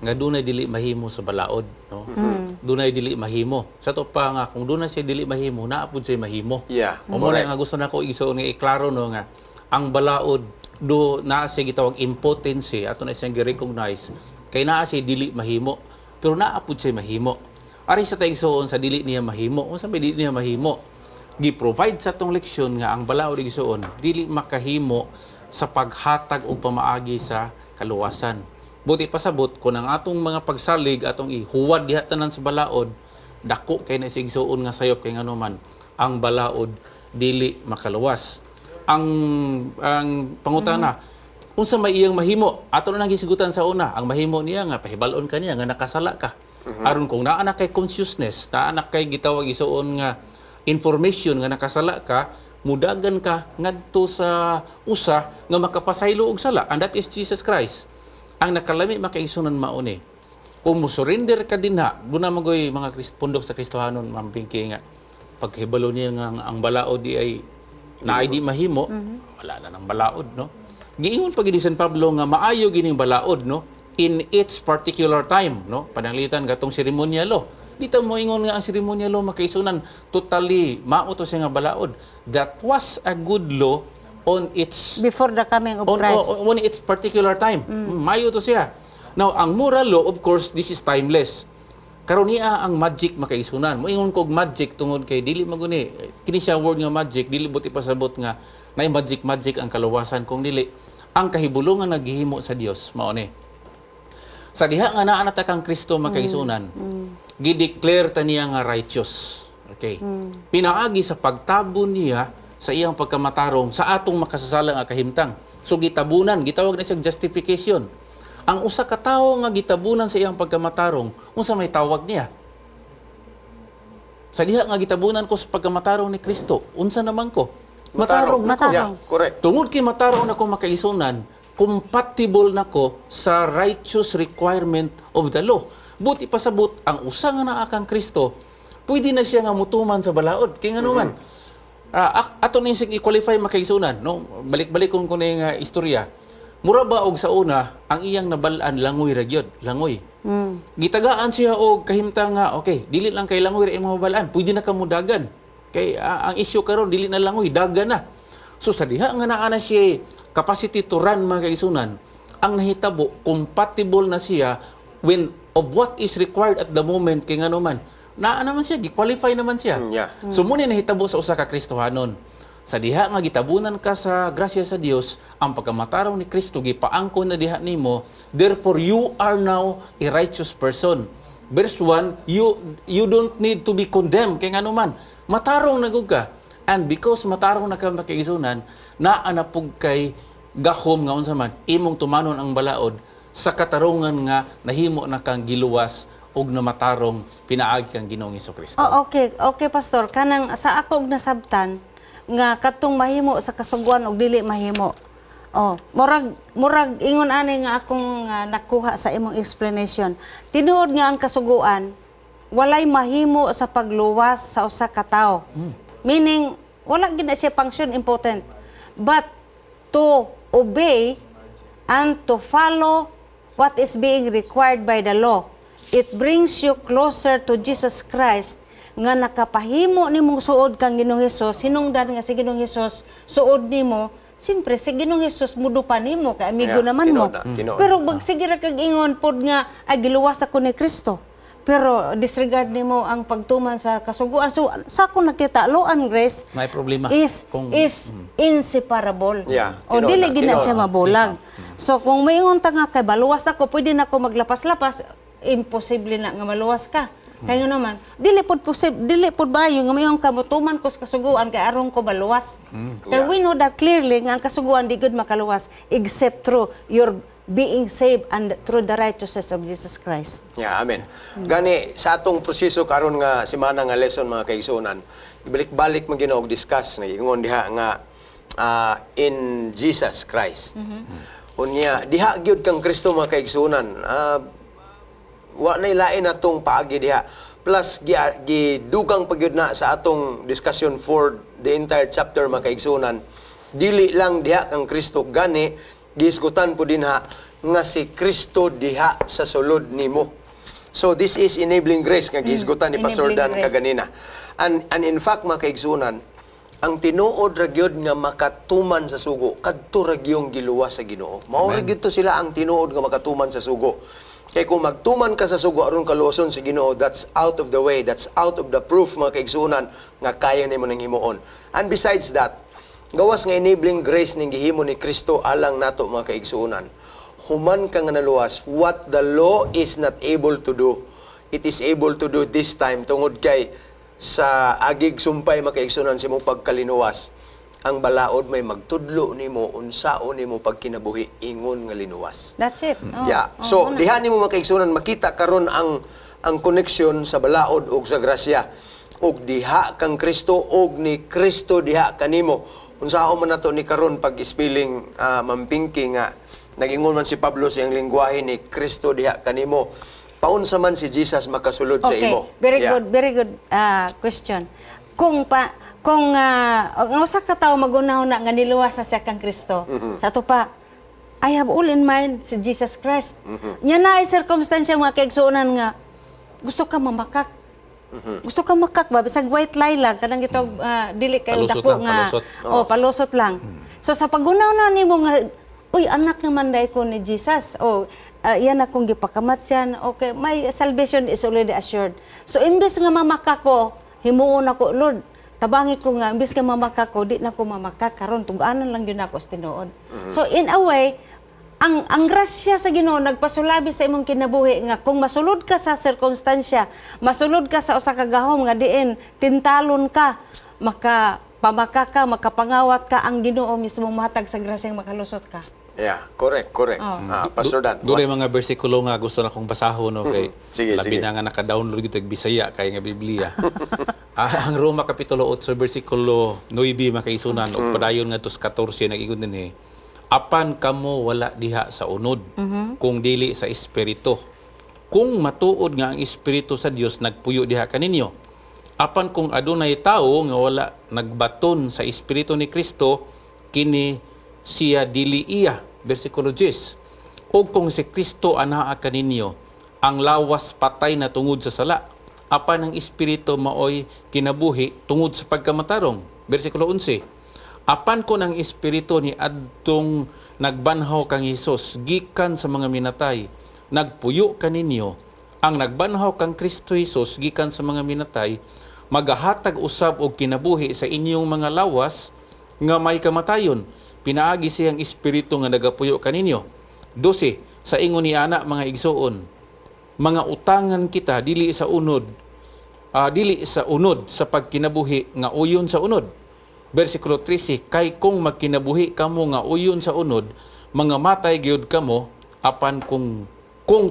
nga dunay dili mahimo sa balaod, no? Dunay dili mahimo. Sa to pa nga kung dunay siya dili mahimo, naa pud siya mahimo. Mo na nga gusto nako igsuon nga iklaro, no, nga ang balaod do naa siya gitawag impotency, ato na siyang gi-recognize kay naa siya dili mahimo pero naa pud siya mahimo. Ari sa ta, igsuon, sa dili niya mahimo. Unsa may dili niya mahimo? Gi-provide sa atong leksyon nga ang balaod, igsuon, dili makahimo sa paghatag og pamaagi sa kaluwasan. Buot pasabot, kung ang atong mga pagsalig atong ihuwad diha tanan sa balaod, dako kay na igsuon nga sayop kay ngano man ang balaod dili makaluwas. Ang pangutana, unsa may iyang mahimo? Ato na nang gisigutan sa una. Ang mahimo niya nga pahibal-on ka niya nga nakasala ka. Aron kung naa na kay consciousness, naa na kay gitawag, igsuon, nga information nga nakasala ka, mudagan ka ngadto sa usa nga makapasaylo og sala, and that is Jesus Christ. Ang nakalami, makaigsunan, mao ni. Kung mo surrender ka dinha, duna magoy mga pundok sa Kristohanon, Ma'am Pinky, nga paghibalo niya nga ang balaod di ay na ay di mahimo, wala na ng balaod, no? Giingon pa gid ni San Pablo nga maayo gining balaod, no, in its particular time, no? Pananglitan katong seremonyalo. Di ta mo ingon nga ang seremonyalo, makaigsunan, totally mao to siya nga balaod. That was a good law on its Before the coming of on, Christ. on its particular time. Mayo to siya. Now, ang moral law, of course, this is timeless. Karon niya ang magic, makaigsunan. Moingon kog magic tungod kay dili maguni kini siya word nga magic, dili buot ipasabot nga nay magic magic ang kaluwasan kung dili ang kahibulongan naghihimo sa Dios mao ni. Sa diha nga naa na ta kang Kristo, makaigsunan, gideclare ta niya nga righteous. Okay. Pinaagi sa pagtabon niya sa iyang pagkamatarong sa atong makasasala nga kahimtang. So gitabunan, gitawag na siyang justification. Ang usa ka tawo nga gitabunan sa iyang pagkamatarong, unsa may tawag niya? Sa diha nga gitabunan ko sa pagkamatarong ni Kristo, unsa naman ko? Matarong na ko. Matarong. Yeah, correct. Tungod kay matarong nako, makaigsunan, compatible nako sa righteous requirement of the law. Buot ipasabot, ang usa nga naa kang Kristo, pwede na siya nga mutuman sa balaod. Kay ngano man, ato ni sing i-qualify, makaigsunan, no? Balik-balik kung kuno nga istorya. Mura ba og sa una ang iyang nabal-an langoy ra gyud, langoy. Gitagaan siya og kahimtang nga okay, dili lang kay langoy ra imong mabalaan, pwede na ka mudagan. Kay ang issue karon dili na langoy, dagan na. So sa diha nga naa na siya capacity to run, mga kaigsunan, ang nahitabo, compatible na siya when of what is required at the moment kay ngano man. Naa naman siya, gi-qualify naman siya. So muna nahitabo sa usa ka Kristohanon. Sa diha nga gitabunan ka sa grasya sa Dios, ang pagkamatarong ni Kristo gipaangkon na diha nimo, therefore you are now a righteous person. Verse 1, you don't need to be condemned kay ngano man, matarong na gud ka. And because matarong na ka, makaigsunan, naa na pug kay gahom nga unsa man imong tumanon ang balaod sa katarungan nga nahimo na kang giluwas og namatarong pinaagi kang Ginoong Kristo. Oh, okay. Okay, Pastor. Kanang sa ako og nasabtan nga katong mahimo sa kasuguan og dili mahimo. Oh, murag murag ingon ani nga akong nakuha sa imong explanation. Tinuod nga ang kasuguan walay mahimo sa pagluwas sa usa ka tawo. Meaning wala gid na siya function, impotent. But to obey and to follow what is being required by the law, it brings you closer to Jesus Christ nga nakapahimo nimong suod kang Ginoong Hesus, hinungdan nga si Ginoong Hesus suod nimo, siyempre si Ginoong Hesus mudupa nimo kay amigo naman mo. Tinuod na, tinuod. Pero magsige ra kag ingon pod nga ay giluwas ako ni Kristo. Pero disregard nimo ang pagtuman sa kasuguan. So sa akong nakita, law and grace May problema is kung- is inseparable. Yeah, o tinuod dili na, gid na tinuod. siya mabulag. So kung maingon ta nga kay baluwas ako, pwede na ako maglapas-lapas, imposible na nga maluwas ka. Kaya nga naman, dili pod dili pod bayo nga mayon ka motuman ko sa kasuguan kay aron ko maluwas. Kay we know that clearly nga ang kasuguan di gud makaluwas except through your being saved and through the righteousness of Jesus Christ. Yeah, amen. Gani sa atong proseso karon nga semana nga lesson, mga kaigsuonan, ibalik-balik man Ginoo og discuss nga ingon diha nga in Jesus Christ. Unya diha gyud kang Kristo, mga kaigsuonan. Wa nay lain natong paagi diha. Plus gidugang pa gyud na sa atong discussion for the entire chapter, mga kaigsunan. Dili lang diha kang Kristo, gani gihisgutan po dinha nga si Kristo diha sa sulod nimo. So this is enabling grace nga gihisgutan ni Pastor Enabling Dan grace. kaganina. And in fact, mga kaigsunan, ang tinuod ra gyud nga makatuman sa sugo kadto ra gyung giluwas sa Ginoo. Mao ra gyud to sila ang tinuod nga makatuman sa sugo. Kay kung magtuman ka sa sugo aron kaluwason sa Ginoo, that's out of the way, that's out of the proof, mga kaigsunan, nga kaya nimo nang himuon. And besides that, gawas nga enabling grace ning gihimo ni Kristo alang nato, mga kaigsuonan. Human ka nga naluwas, what the law is not able to do, it is able to do this time tungod kay sa agig sumpay, mga kaigsuonan, sa imong pagkalinuwas, ang balaod may magtudlo nimo unsaon nimo pagkinabuhi ingon nga linuwas. That's it. Oh, Yeah. oh, So mao na. diha nimo, mga kaigsuonan, makita karon ang koneksyon sa balaod ug sa grasya. Ug diha kang Kristo ug ni Kristo diha kanimo. Unsaon man nato ni karon pag ispiling, Ma'am Pinky, nga nagingon man si Pablo sa iyang lingwahe, ni Kristo diha kanimo. Paunsa man si Jesus makasulod sa Okay, imo? very good, very good question. Kung ang usa ka tawo magunahuna nga niluwas sa siya kang Kristo, sa ato pa, I have all in mind si Jesus Christ. Nya na ay circumstance, mga kaigsuonan, nga gusto ka mamakak. Gusto ka makak ba bisag white lie lang kanang gitawag, dili kayo Palusot dako lang, nga palusot. Oh, palusot lang. So sa pagunaw na nimo nga, uy, anak naman dai ko ni Jesus. Oh, yan akong gipakamatyan. Okay, my salvation is already assured. So imbes nga mamaka ko, himuon ako, Lord, tabangi ko nga imbes nga mamaka ko, di na ko mamaka karon, tug-anan lang gyud ako sa tinuod. So in a way, ang grasya sa Ginoo nagpasulabi sa imong kinabuhi nga kung masulod ka sa sirkumstansya, masulod ka sa usa ka gahom nga diin tintalon ka, maka pamaka ka, makapangawat ka, ang Ginoo mismo mohatag sa grasyang makalusot ka. Yeah, correct, correct. Oh. Ah, Pastor Dan. Doon mga bersikulo nga gusto na kong basahon, no, kay Sige, labi sige. na nga naka-download gyud og Bisaya kay nga Biblia. Ang Roma kapitulo 8 bersikulo 9, makaisunan, ug padayon ngadto sa 14, nag-ingon dinhi: "Apan kamo wala diha sa unod kung dili sa espiritu. Kung matuod nga ang espiritu sa Dios nagpuyo diha kaninyo. Apan kung adunay tawo nga wala nagbaton sa espiritu ni Kristo, kini siya dili iya." Bersikulo 10. "Ug kung si Kristo anaa kaninyo, ang lawas patay na tungod sa sala, apan ang espiritu maoy kinabuhi tungod sa pagkamatarong." Bersikulo 11. "Apan kon ang espiritu ni adtong nagbanhaw kang Hesus gikan sa mga minatay nagpuyo kaninyo, ang nagbanhaw kang Kristo Hesus gikan sa mga minatay magahatag usab og kinabuhi sa inyong mga lawas nga may kamatayon pinaagi siyang espiritu nga nagapuyo kaninyo." 12. "Sa ingon ni ana, mga igsuon, mga utangan kita dili sa unod sa pagkinabuhi nga uyon sa unod." Bersikulo 13, "Kay kung magkinabuhi kamo nga uyon sa unod, mga matay gyud kamo, apan kung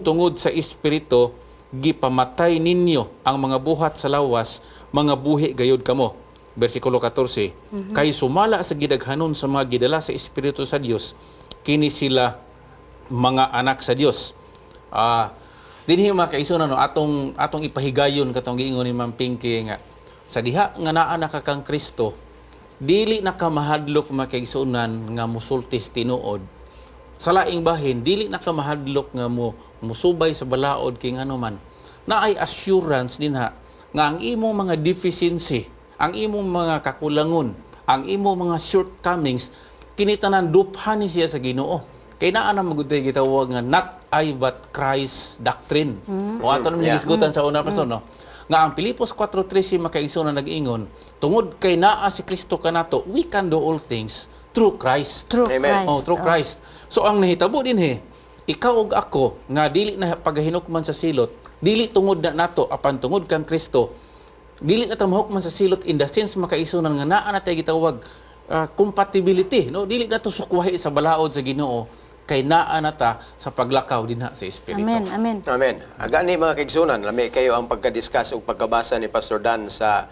tungod sa espiritu gipamatay ninyo ang mga buhat sa lawas, mga buhi gayud kamo." Bersikulo 14, "Kay sumala sa gidaghanon sa mga gidala sa espiritu sa Dios, kini sila mga anak sa Dios." Dinhi, mga kaigsuonan, no, atong ipahigayon katong giingon ni Ma'am Pinky nga sa diha nga naa na ka kang Kristo, dili na ka mahadlok, mga kaigsuonan, nga musultis tinuod. Sa laing bahin, dili na ka mahadlok nga mo musubay sa balaod kay ngano man naay assurance dinha nga ang imong mga deficiency, ang imong mga kakulangon, ang imong mga shortcomings, kini tanan duphan ni siya sa Ginoo. Kay naa na magud gitawag nga "not I but Christ" doctrine. O ato naman hisgutan sa una, Pastor, no? Nga ang Pilipos 4:13, makaigsoon, na nag-ingon, tungod kay naa si Kristo kanato, we can do all things through Christ. Through Amen. Christ. Oh, through Christ. So ang nahitabo dinhi, ikaw ug ako nga dili na pagahinukman sa silot, dili tungod na nato apan tungod kang Kristo. Dili na ta mahukman sa silot in the sense, makaigsuonan, nga naa na tay gitawag compatibility, no? Dili na to sukwahi sa balaod sa Ginoo kay naa na ta sa paglakaw dinha sa espiritu. Amen, amen. Amen. Gani, mga kaigsunan, lami kayo ang pagka-discuss o pagkabasa ni Pastor Dan sa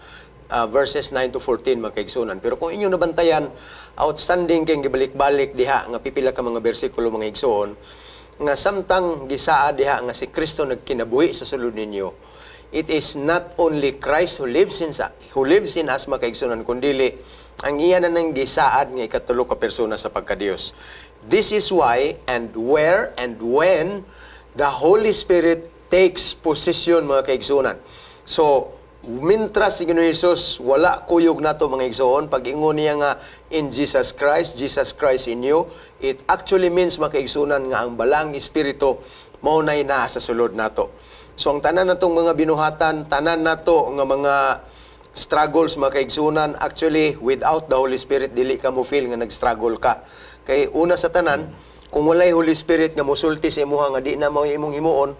verses 9 to 14, mga kaigsunan. Pero kung inyong nabantayan, outstanding kay gibalik-balik diha nga pipila ka mga bersikulo, mga igsuon. Nga samtang gisaad diha nga si Kristo nagkinabuhi sa sulod ninyo, it is not only Christ who lives in us, mga kaigsunan, kundili ang iya na nang gisaad nga ikatulo ka persona sa pagkadiyos. This is why and where and when the Holy Spirit takes position, mga kaigsunan. So, mintras si Ginoong Hesus wala kuyog nato, mga igsoon, pag ingon niya nga in Jesus Christ, Jesus Christ in you, it actually means, mga kaigsunan, nga ang Balaang Espiritu mao nay naa sa sulod nato. So ang tanan natong mga binuhatan, tanan nato nga mga struggles, mga kaigsunan, actually without the Holy Spirit dili ka mo feel nga nag-struggle ka. Kay una sa tanan, kung walay Holy Spirit nga mosulti sa imuha nga di na mao imong himuon,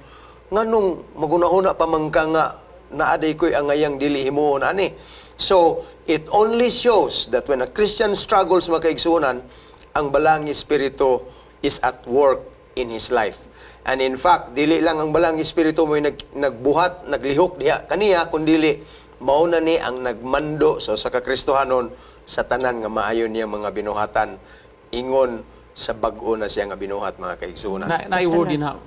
nganong magunahuna pa man ka nga naa diay ko'y angayang dili himuon ani? So, it only shows that when a Christian struggles, mga kaigsunan, ang Balaang Espiritu is at work in his life. And in fact, dili lang ang Balaang Espiritu mo'y nagbuhat, naglihok diha kaniya, kundili mao na ni ang nagmando sa usa ka Kristohanon sa tanan nga maayo niya mga binuhatan ingon sa bag-o na siya nga binuhat, mga kaigsunan. Na word din ha,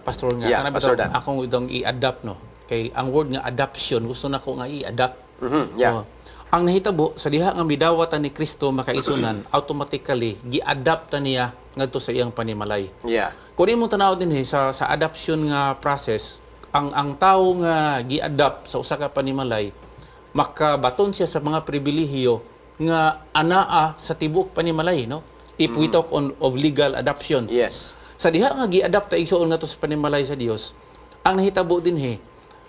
Pastor, nga. Yeah, Kana Pastor bitaw Dan. akong itong i-adapt, no. Kay ang word nga adoption, gusto na ko nga i-adapt. So, ang nahitabo sa diha nga midawatan ni Kristo, makaisunan, automatically gi-adapt ta niya ngadto sa iyang panimalay. Kung imong tanaw dinhi sa adoption nga process, ang tawo nga gi-adopt sa usa ka panimalay makabaton siya sa mga pribilehiyo nga anaa sa tibuok panimalay, no? If we talk on of legal adoption. Sa diha nga gi-adopt ta, igsoon, ngadto sa panimalay sa Dios, ang nahitabo dinhi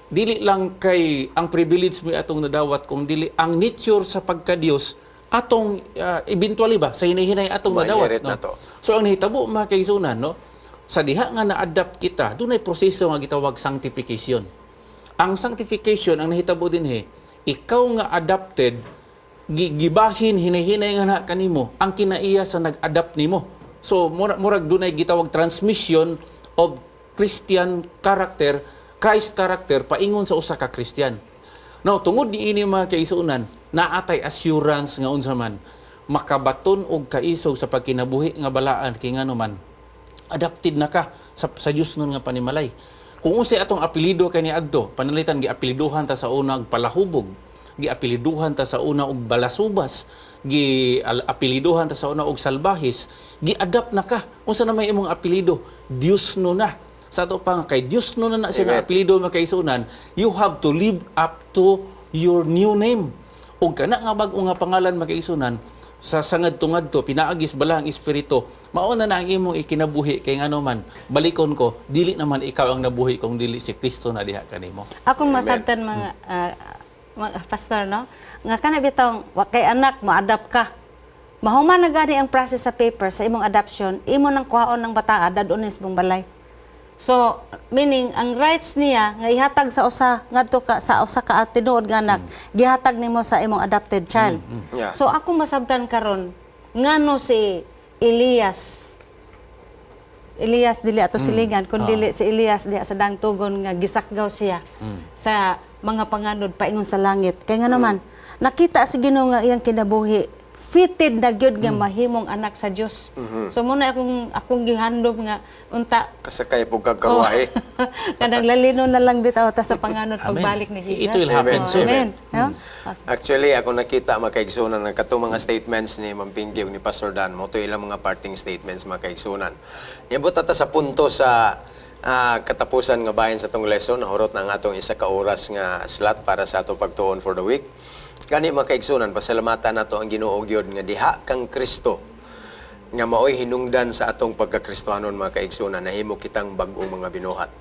dili lang kay ang privilege mo atong nadawat kung dili ang nature sa pagka-Dios atong eventually ba sa hinahinay atong nadawat, Ma-inherit no? na to. So ang nahitabo, mga kaigsunan, no, sa diha nga na-adapt kita, dunay proseso nga gitawag sanctification. Ang sanctification, ang nahitabo dinhi, ikaw nga adopted, gibahin hinahinay nga na kanimo ang kinaiya sa nag-adapt nimo. So murag dunay gitawag transmission of Christian character, Christ character paingon sa usa ka Christian. Now, tungod niini, mga kaisunan, naatay assurance nga unsa man makabaton og kaisog sa pagkinabuhi nga balaan kay ngano man adopted na ka sa Dios nun nga panimalay. Kung unsay atong apelyido kani adto, panalitan giapelyiduhan ta sa una og palahubog, giapelyiduhan ta sa una og balasubas, giapelyiduhan ta sa una og salbahis, gi-adapt na ka. Unsa na may imong apelyido? Dios no na. Sa ato pa nga kay Dios no na na siya nga Amen. apelyido, mga kaisunan, you have to live up to your new name. Ug kana nga bag-o nga pangalan, mga kaisunan, sa sangad-tungadto pinaagis Balaang Espiritu, mao na na ang imong ikinabuhi kay ngano man, balikon ko, dili naman ikaw ang nabuhi kung dili si Kristo na diha kanimo. Akong masabtan, mga pastor, no, nga kana bitong wa kay anak mo-adapt ka. Mahuman na gani ang process sa paper sa imong adoption, imo nang kuhaon ng bataa dadon sa imong balay. So, meaning ang rights niya nga ihatag sa usa ngadto ka sa usa ka tinuod nga anak, gihatag nimo sa imong adopted child. So akong masabtan karon, ngano si Elias, Elias dili ato silingan kun dili si Elias diha sa Daang Tugon nga gisakgaw siya sa mga panganod paingon sa langit. Kay nga naman nakita sa Ginoo nga iyang kinabuhi fitted na gyud nga mahimong anak sa Dios. So muna akong gihandom nga unta Kasakay po kag karwahe. Oh. Kanang lalino na lang bitaw ta sa panganod Amen. pagbalik ni Jesus. It will happen Oh, soon. amen. No? Actually, ako nakita, mga kaigsunan, ng katong mga statements ni Ma'am Pinky ug ni Pastor Dan, mao to ilang mga parting statements, mga kaigsunan. Niabot ta sa punto sa katapusan nga bahin sa tong lesson, nahurot na ang atong 1 ka oras nga slot para sa atong pagtuon for the week. Gani, mga kaigsunan, pasalamatan nato ang Ginoo gyud nga diha kang Kristo nga maoy hinungdan sa atong pagkakristohanon, mga kaigsunan, nahimo kitang bag-ong mga binuhat.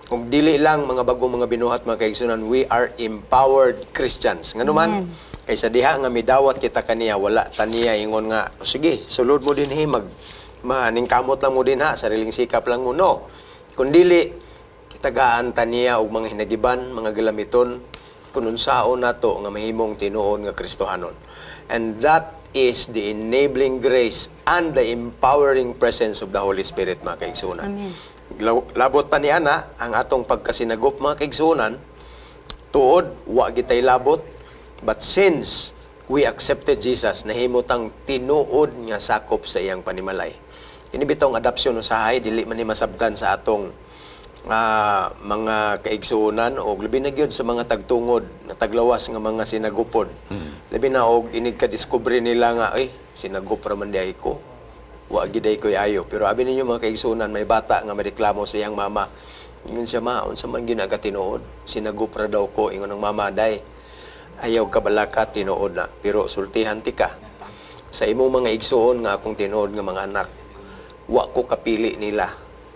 Kung dili lang mga bag-ong mga binuhat, mga kaigsunan, we are empowered Christians. Ngano man, kaysa diha nga midawat kita kaniya, wala taniya ingon nga, "O sige, sulod mo dinhi, mag maningkamot lang mo dinha, sariling sikap lang mo." No. Kung dili, kitagaan taniya og mga hinagiban, mga galamiton, kung unsaon nato nga mahimong tinuod nga Kristohanon. And that is the enabling grace and the empowering presence of the Holy Spirit, mga kaigsunan. Amen. Labot pa ni ana, ang atong pagkasinagop, mga kaigsunan, tuod, wa gitay labot, but since we accepted Jesus, nahimo tang tinuod nga sakop sa iyang panimalay. Kini bitong adoption usahay dili man ni masabtan sa atong mga kaigsuonan o labi na gyud sa mga tagtungod na taglawas nga mga sinagupod. Labi na og inig ka discover nila nga ay sinagop ra man diay ko. Wa gid ay ko'y ayo. Pero abi ninyo mga kaigsuonan, may bata nga mareklamo sa iyang mama. Ingon siya, ma, unsa man gyud aga tinuod? Sinagop ra daw ko. Ingon ang mama, day, ayaw ka balaka, tinuod na. Pero sultihan ti ka. Sa imong mga igsuon nga akong tinuod nga mga anak, wa ko kapili nila.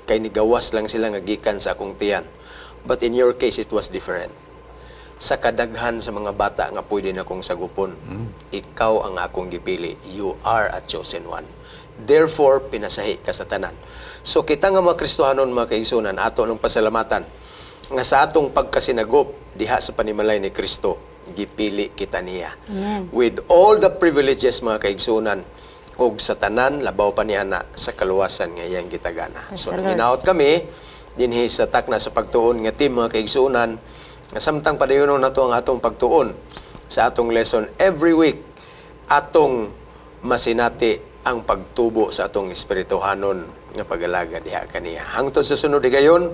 Kay nigawas lang sila nga gikan sa akong tiyan. But in your case, it was different. Sa kadaghan sa mga bata nga pwede na kong sagupon, ikaw ang akong gipili. You are a chosen one. Therefore, pinasahi ka sa tanan. So kita nga mga Kristohanon, mga kaigsunan, ato ng pasalamatan nga sa atong pagkasinagop diha sa panimalay ni Kristo, gipili kita niya. Amen. With all the privileges, mga kaigsunan, ug sa tanan labaw pa niya na sa kaluwasan nga iyang gitagana. Praise So the Lord. nanginaot kami dinhi sa Takna sa Pagtuon nga team, mga kaigsunan, nga samtang padayonon nato ang atong pagtuon sa atong lesson every week, atong masinati ang pagtubo sa atong espirituhanon nga pag-alaga diha kaniya. Hangtod sa sunod higayon,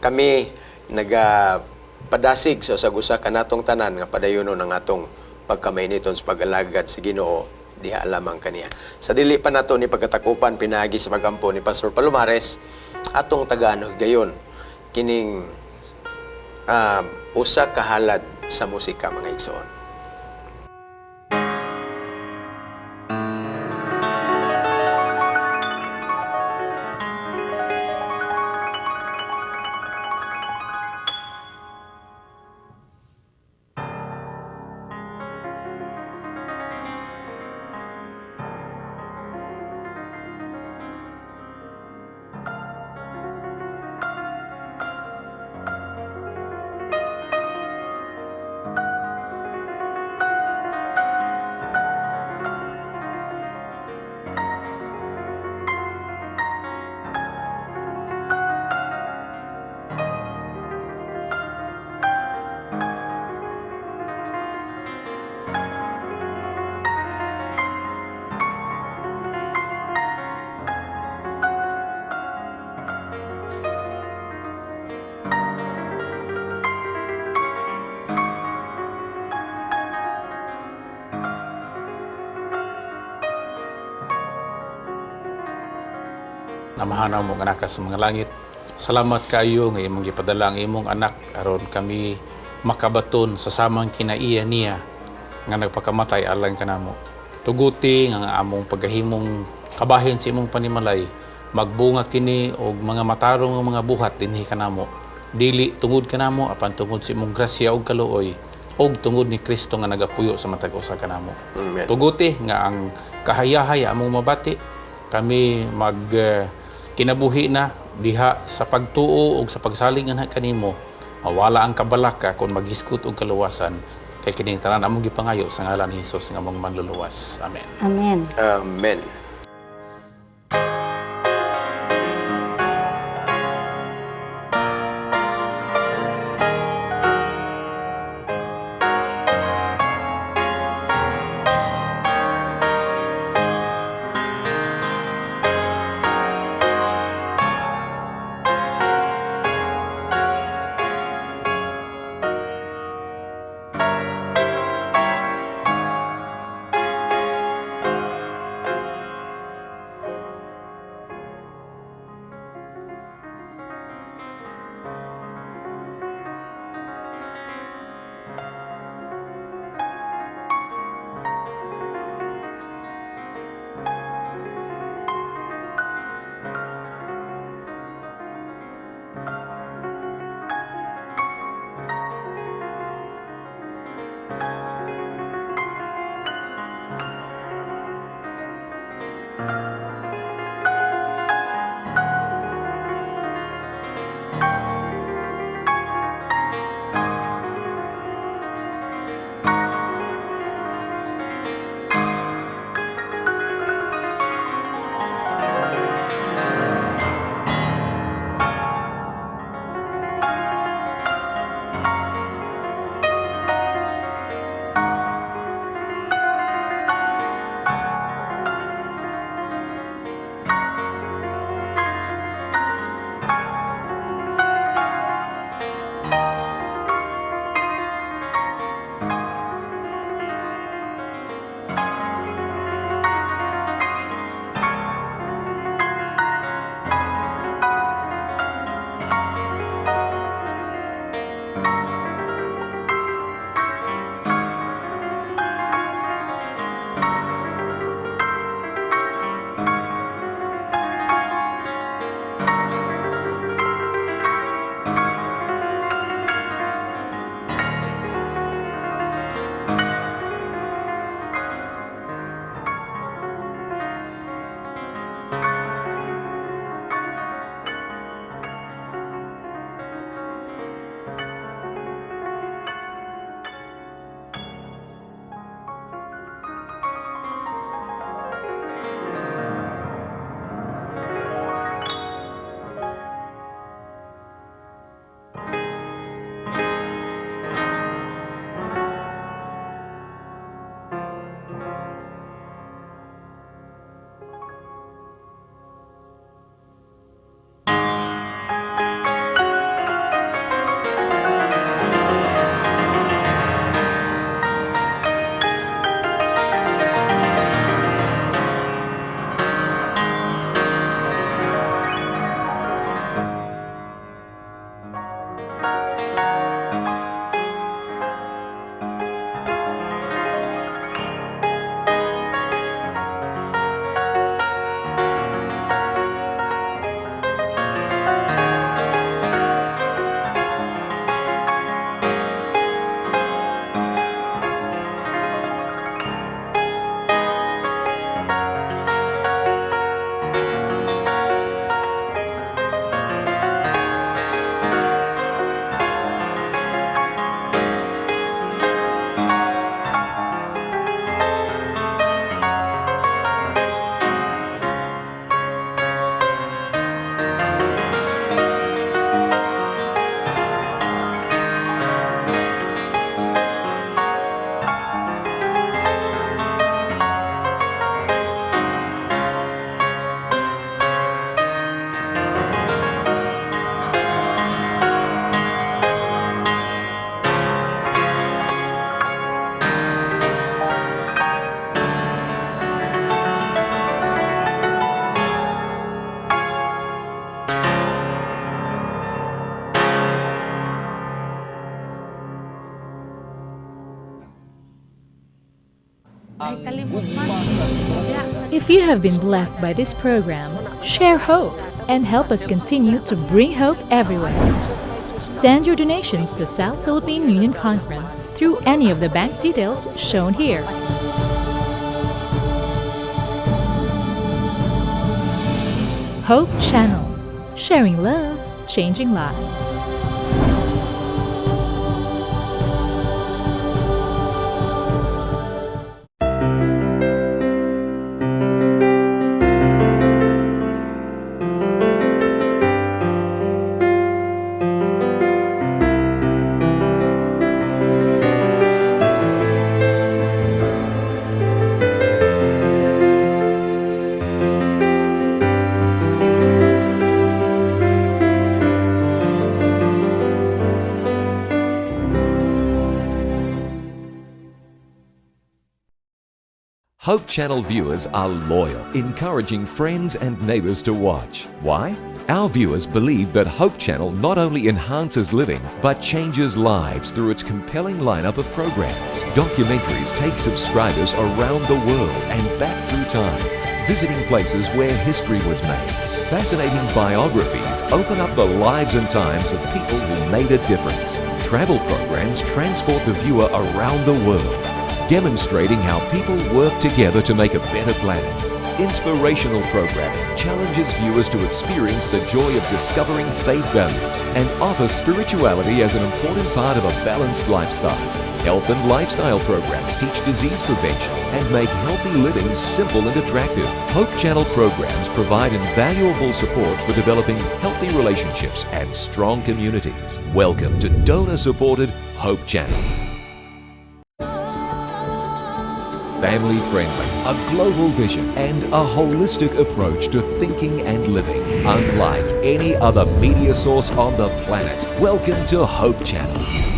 kami nagapadasig sa usag-usa kanatong tanan nga padayonon ang atong pagkamainiton sa pag-alagad sa Ginoo diha lamang kaniya. Sa dili pa nato ni pagkatakupan pinaagi sa pagampo ni Pastor Palomares, atong tagaan higayon kining usa ka halad sa musika, mga igsoon. Amahan mo nga naka sa mga langit, salamat kayo nga imong gipadala ang imong anak aron kami makabaton sa samang kinaiya niya nga nagpakamatay alang kanamo. Tuguti nga ang among paghahimong kabahin sa imong panimalay magbunga kini og mga matarong nga mga buhat dinhi kanamo. Dili tungod kanamo apan tungod sa imong grasya ug kaluoy ug tungod ni Kristo nga nagapuyo sa matag usa kanamo. Amen. Tuguti nga ang kahayahay among mabati, kami mag kinabuhi na diha sa pagtuo ug sa pagsalig anha kanimo, mawala ang kabalaka kon maghisgot og kaluwasan, kay kining tanan among gipangayo sa ngalan ni Hesus nga among manluluwas. Amen. Amen. Amen. gugma sa Ginoo. If you have been blessed by this program, share hope and help us continue to bring hope everywhere. Send your donations to South Philippine Union Conference through any of the bank details shown here. Hope Channel, sharing love, changing lives. Hope Channel viewers are loyal, encouraging friends and neighbors to watch. Why? Our viewers believe that Hope Channel not only enhances living, but changes lives through its compelling lineup of programs. Documentaries take subscribers around the world and back through time, visiting places where history was made. Fascinating biographies open up the lives and times of people who made a difference. Travel programs transport the viewer around the world, demonstrating how people work together to make a better planet. Inspirational programming challenges viewers to experience the joy of discovering faith values and offer spirituality as an important part of a balanced lifestyle. Health and lifestyle programs teach disease prevention and make healthy living simple and attractive. Hope Channel programs provide invaluable support for developing healthy relationships and strong communities. Welcome to donor supported Hope Channel. Family friendly, a global vision, and a holistic approach to thinking and living. Unlike any other media source on the planet. Welcome to Hope Channel.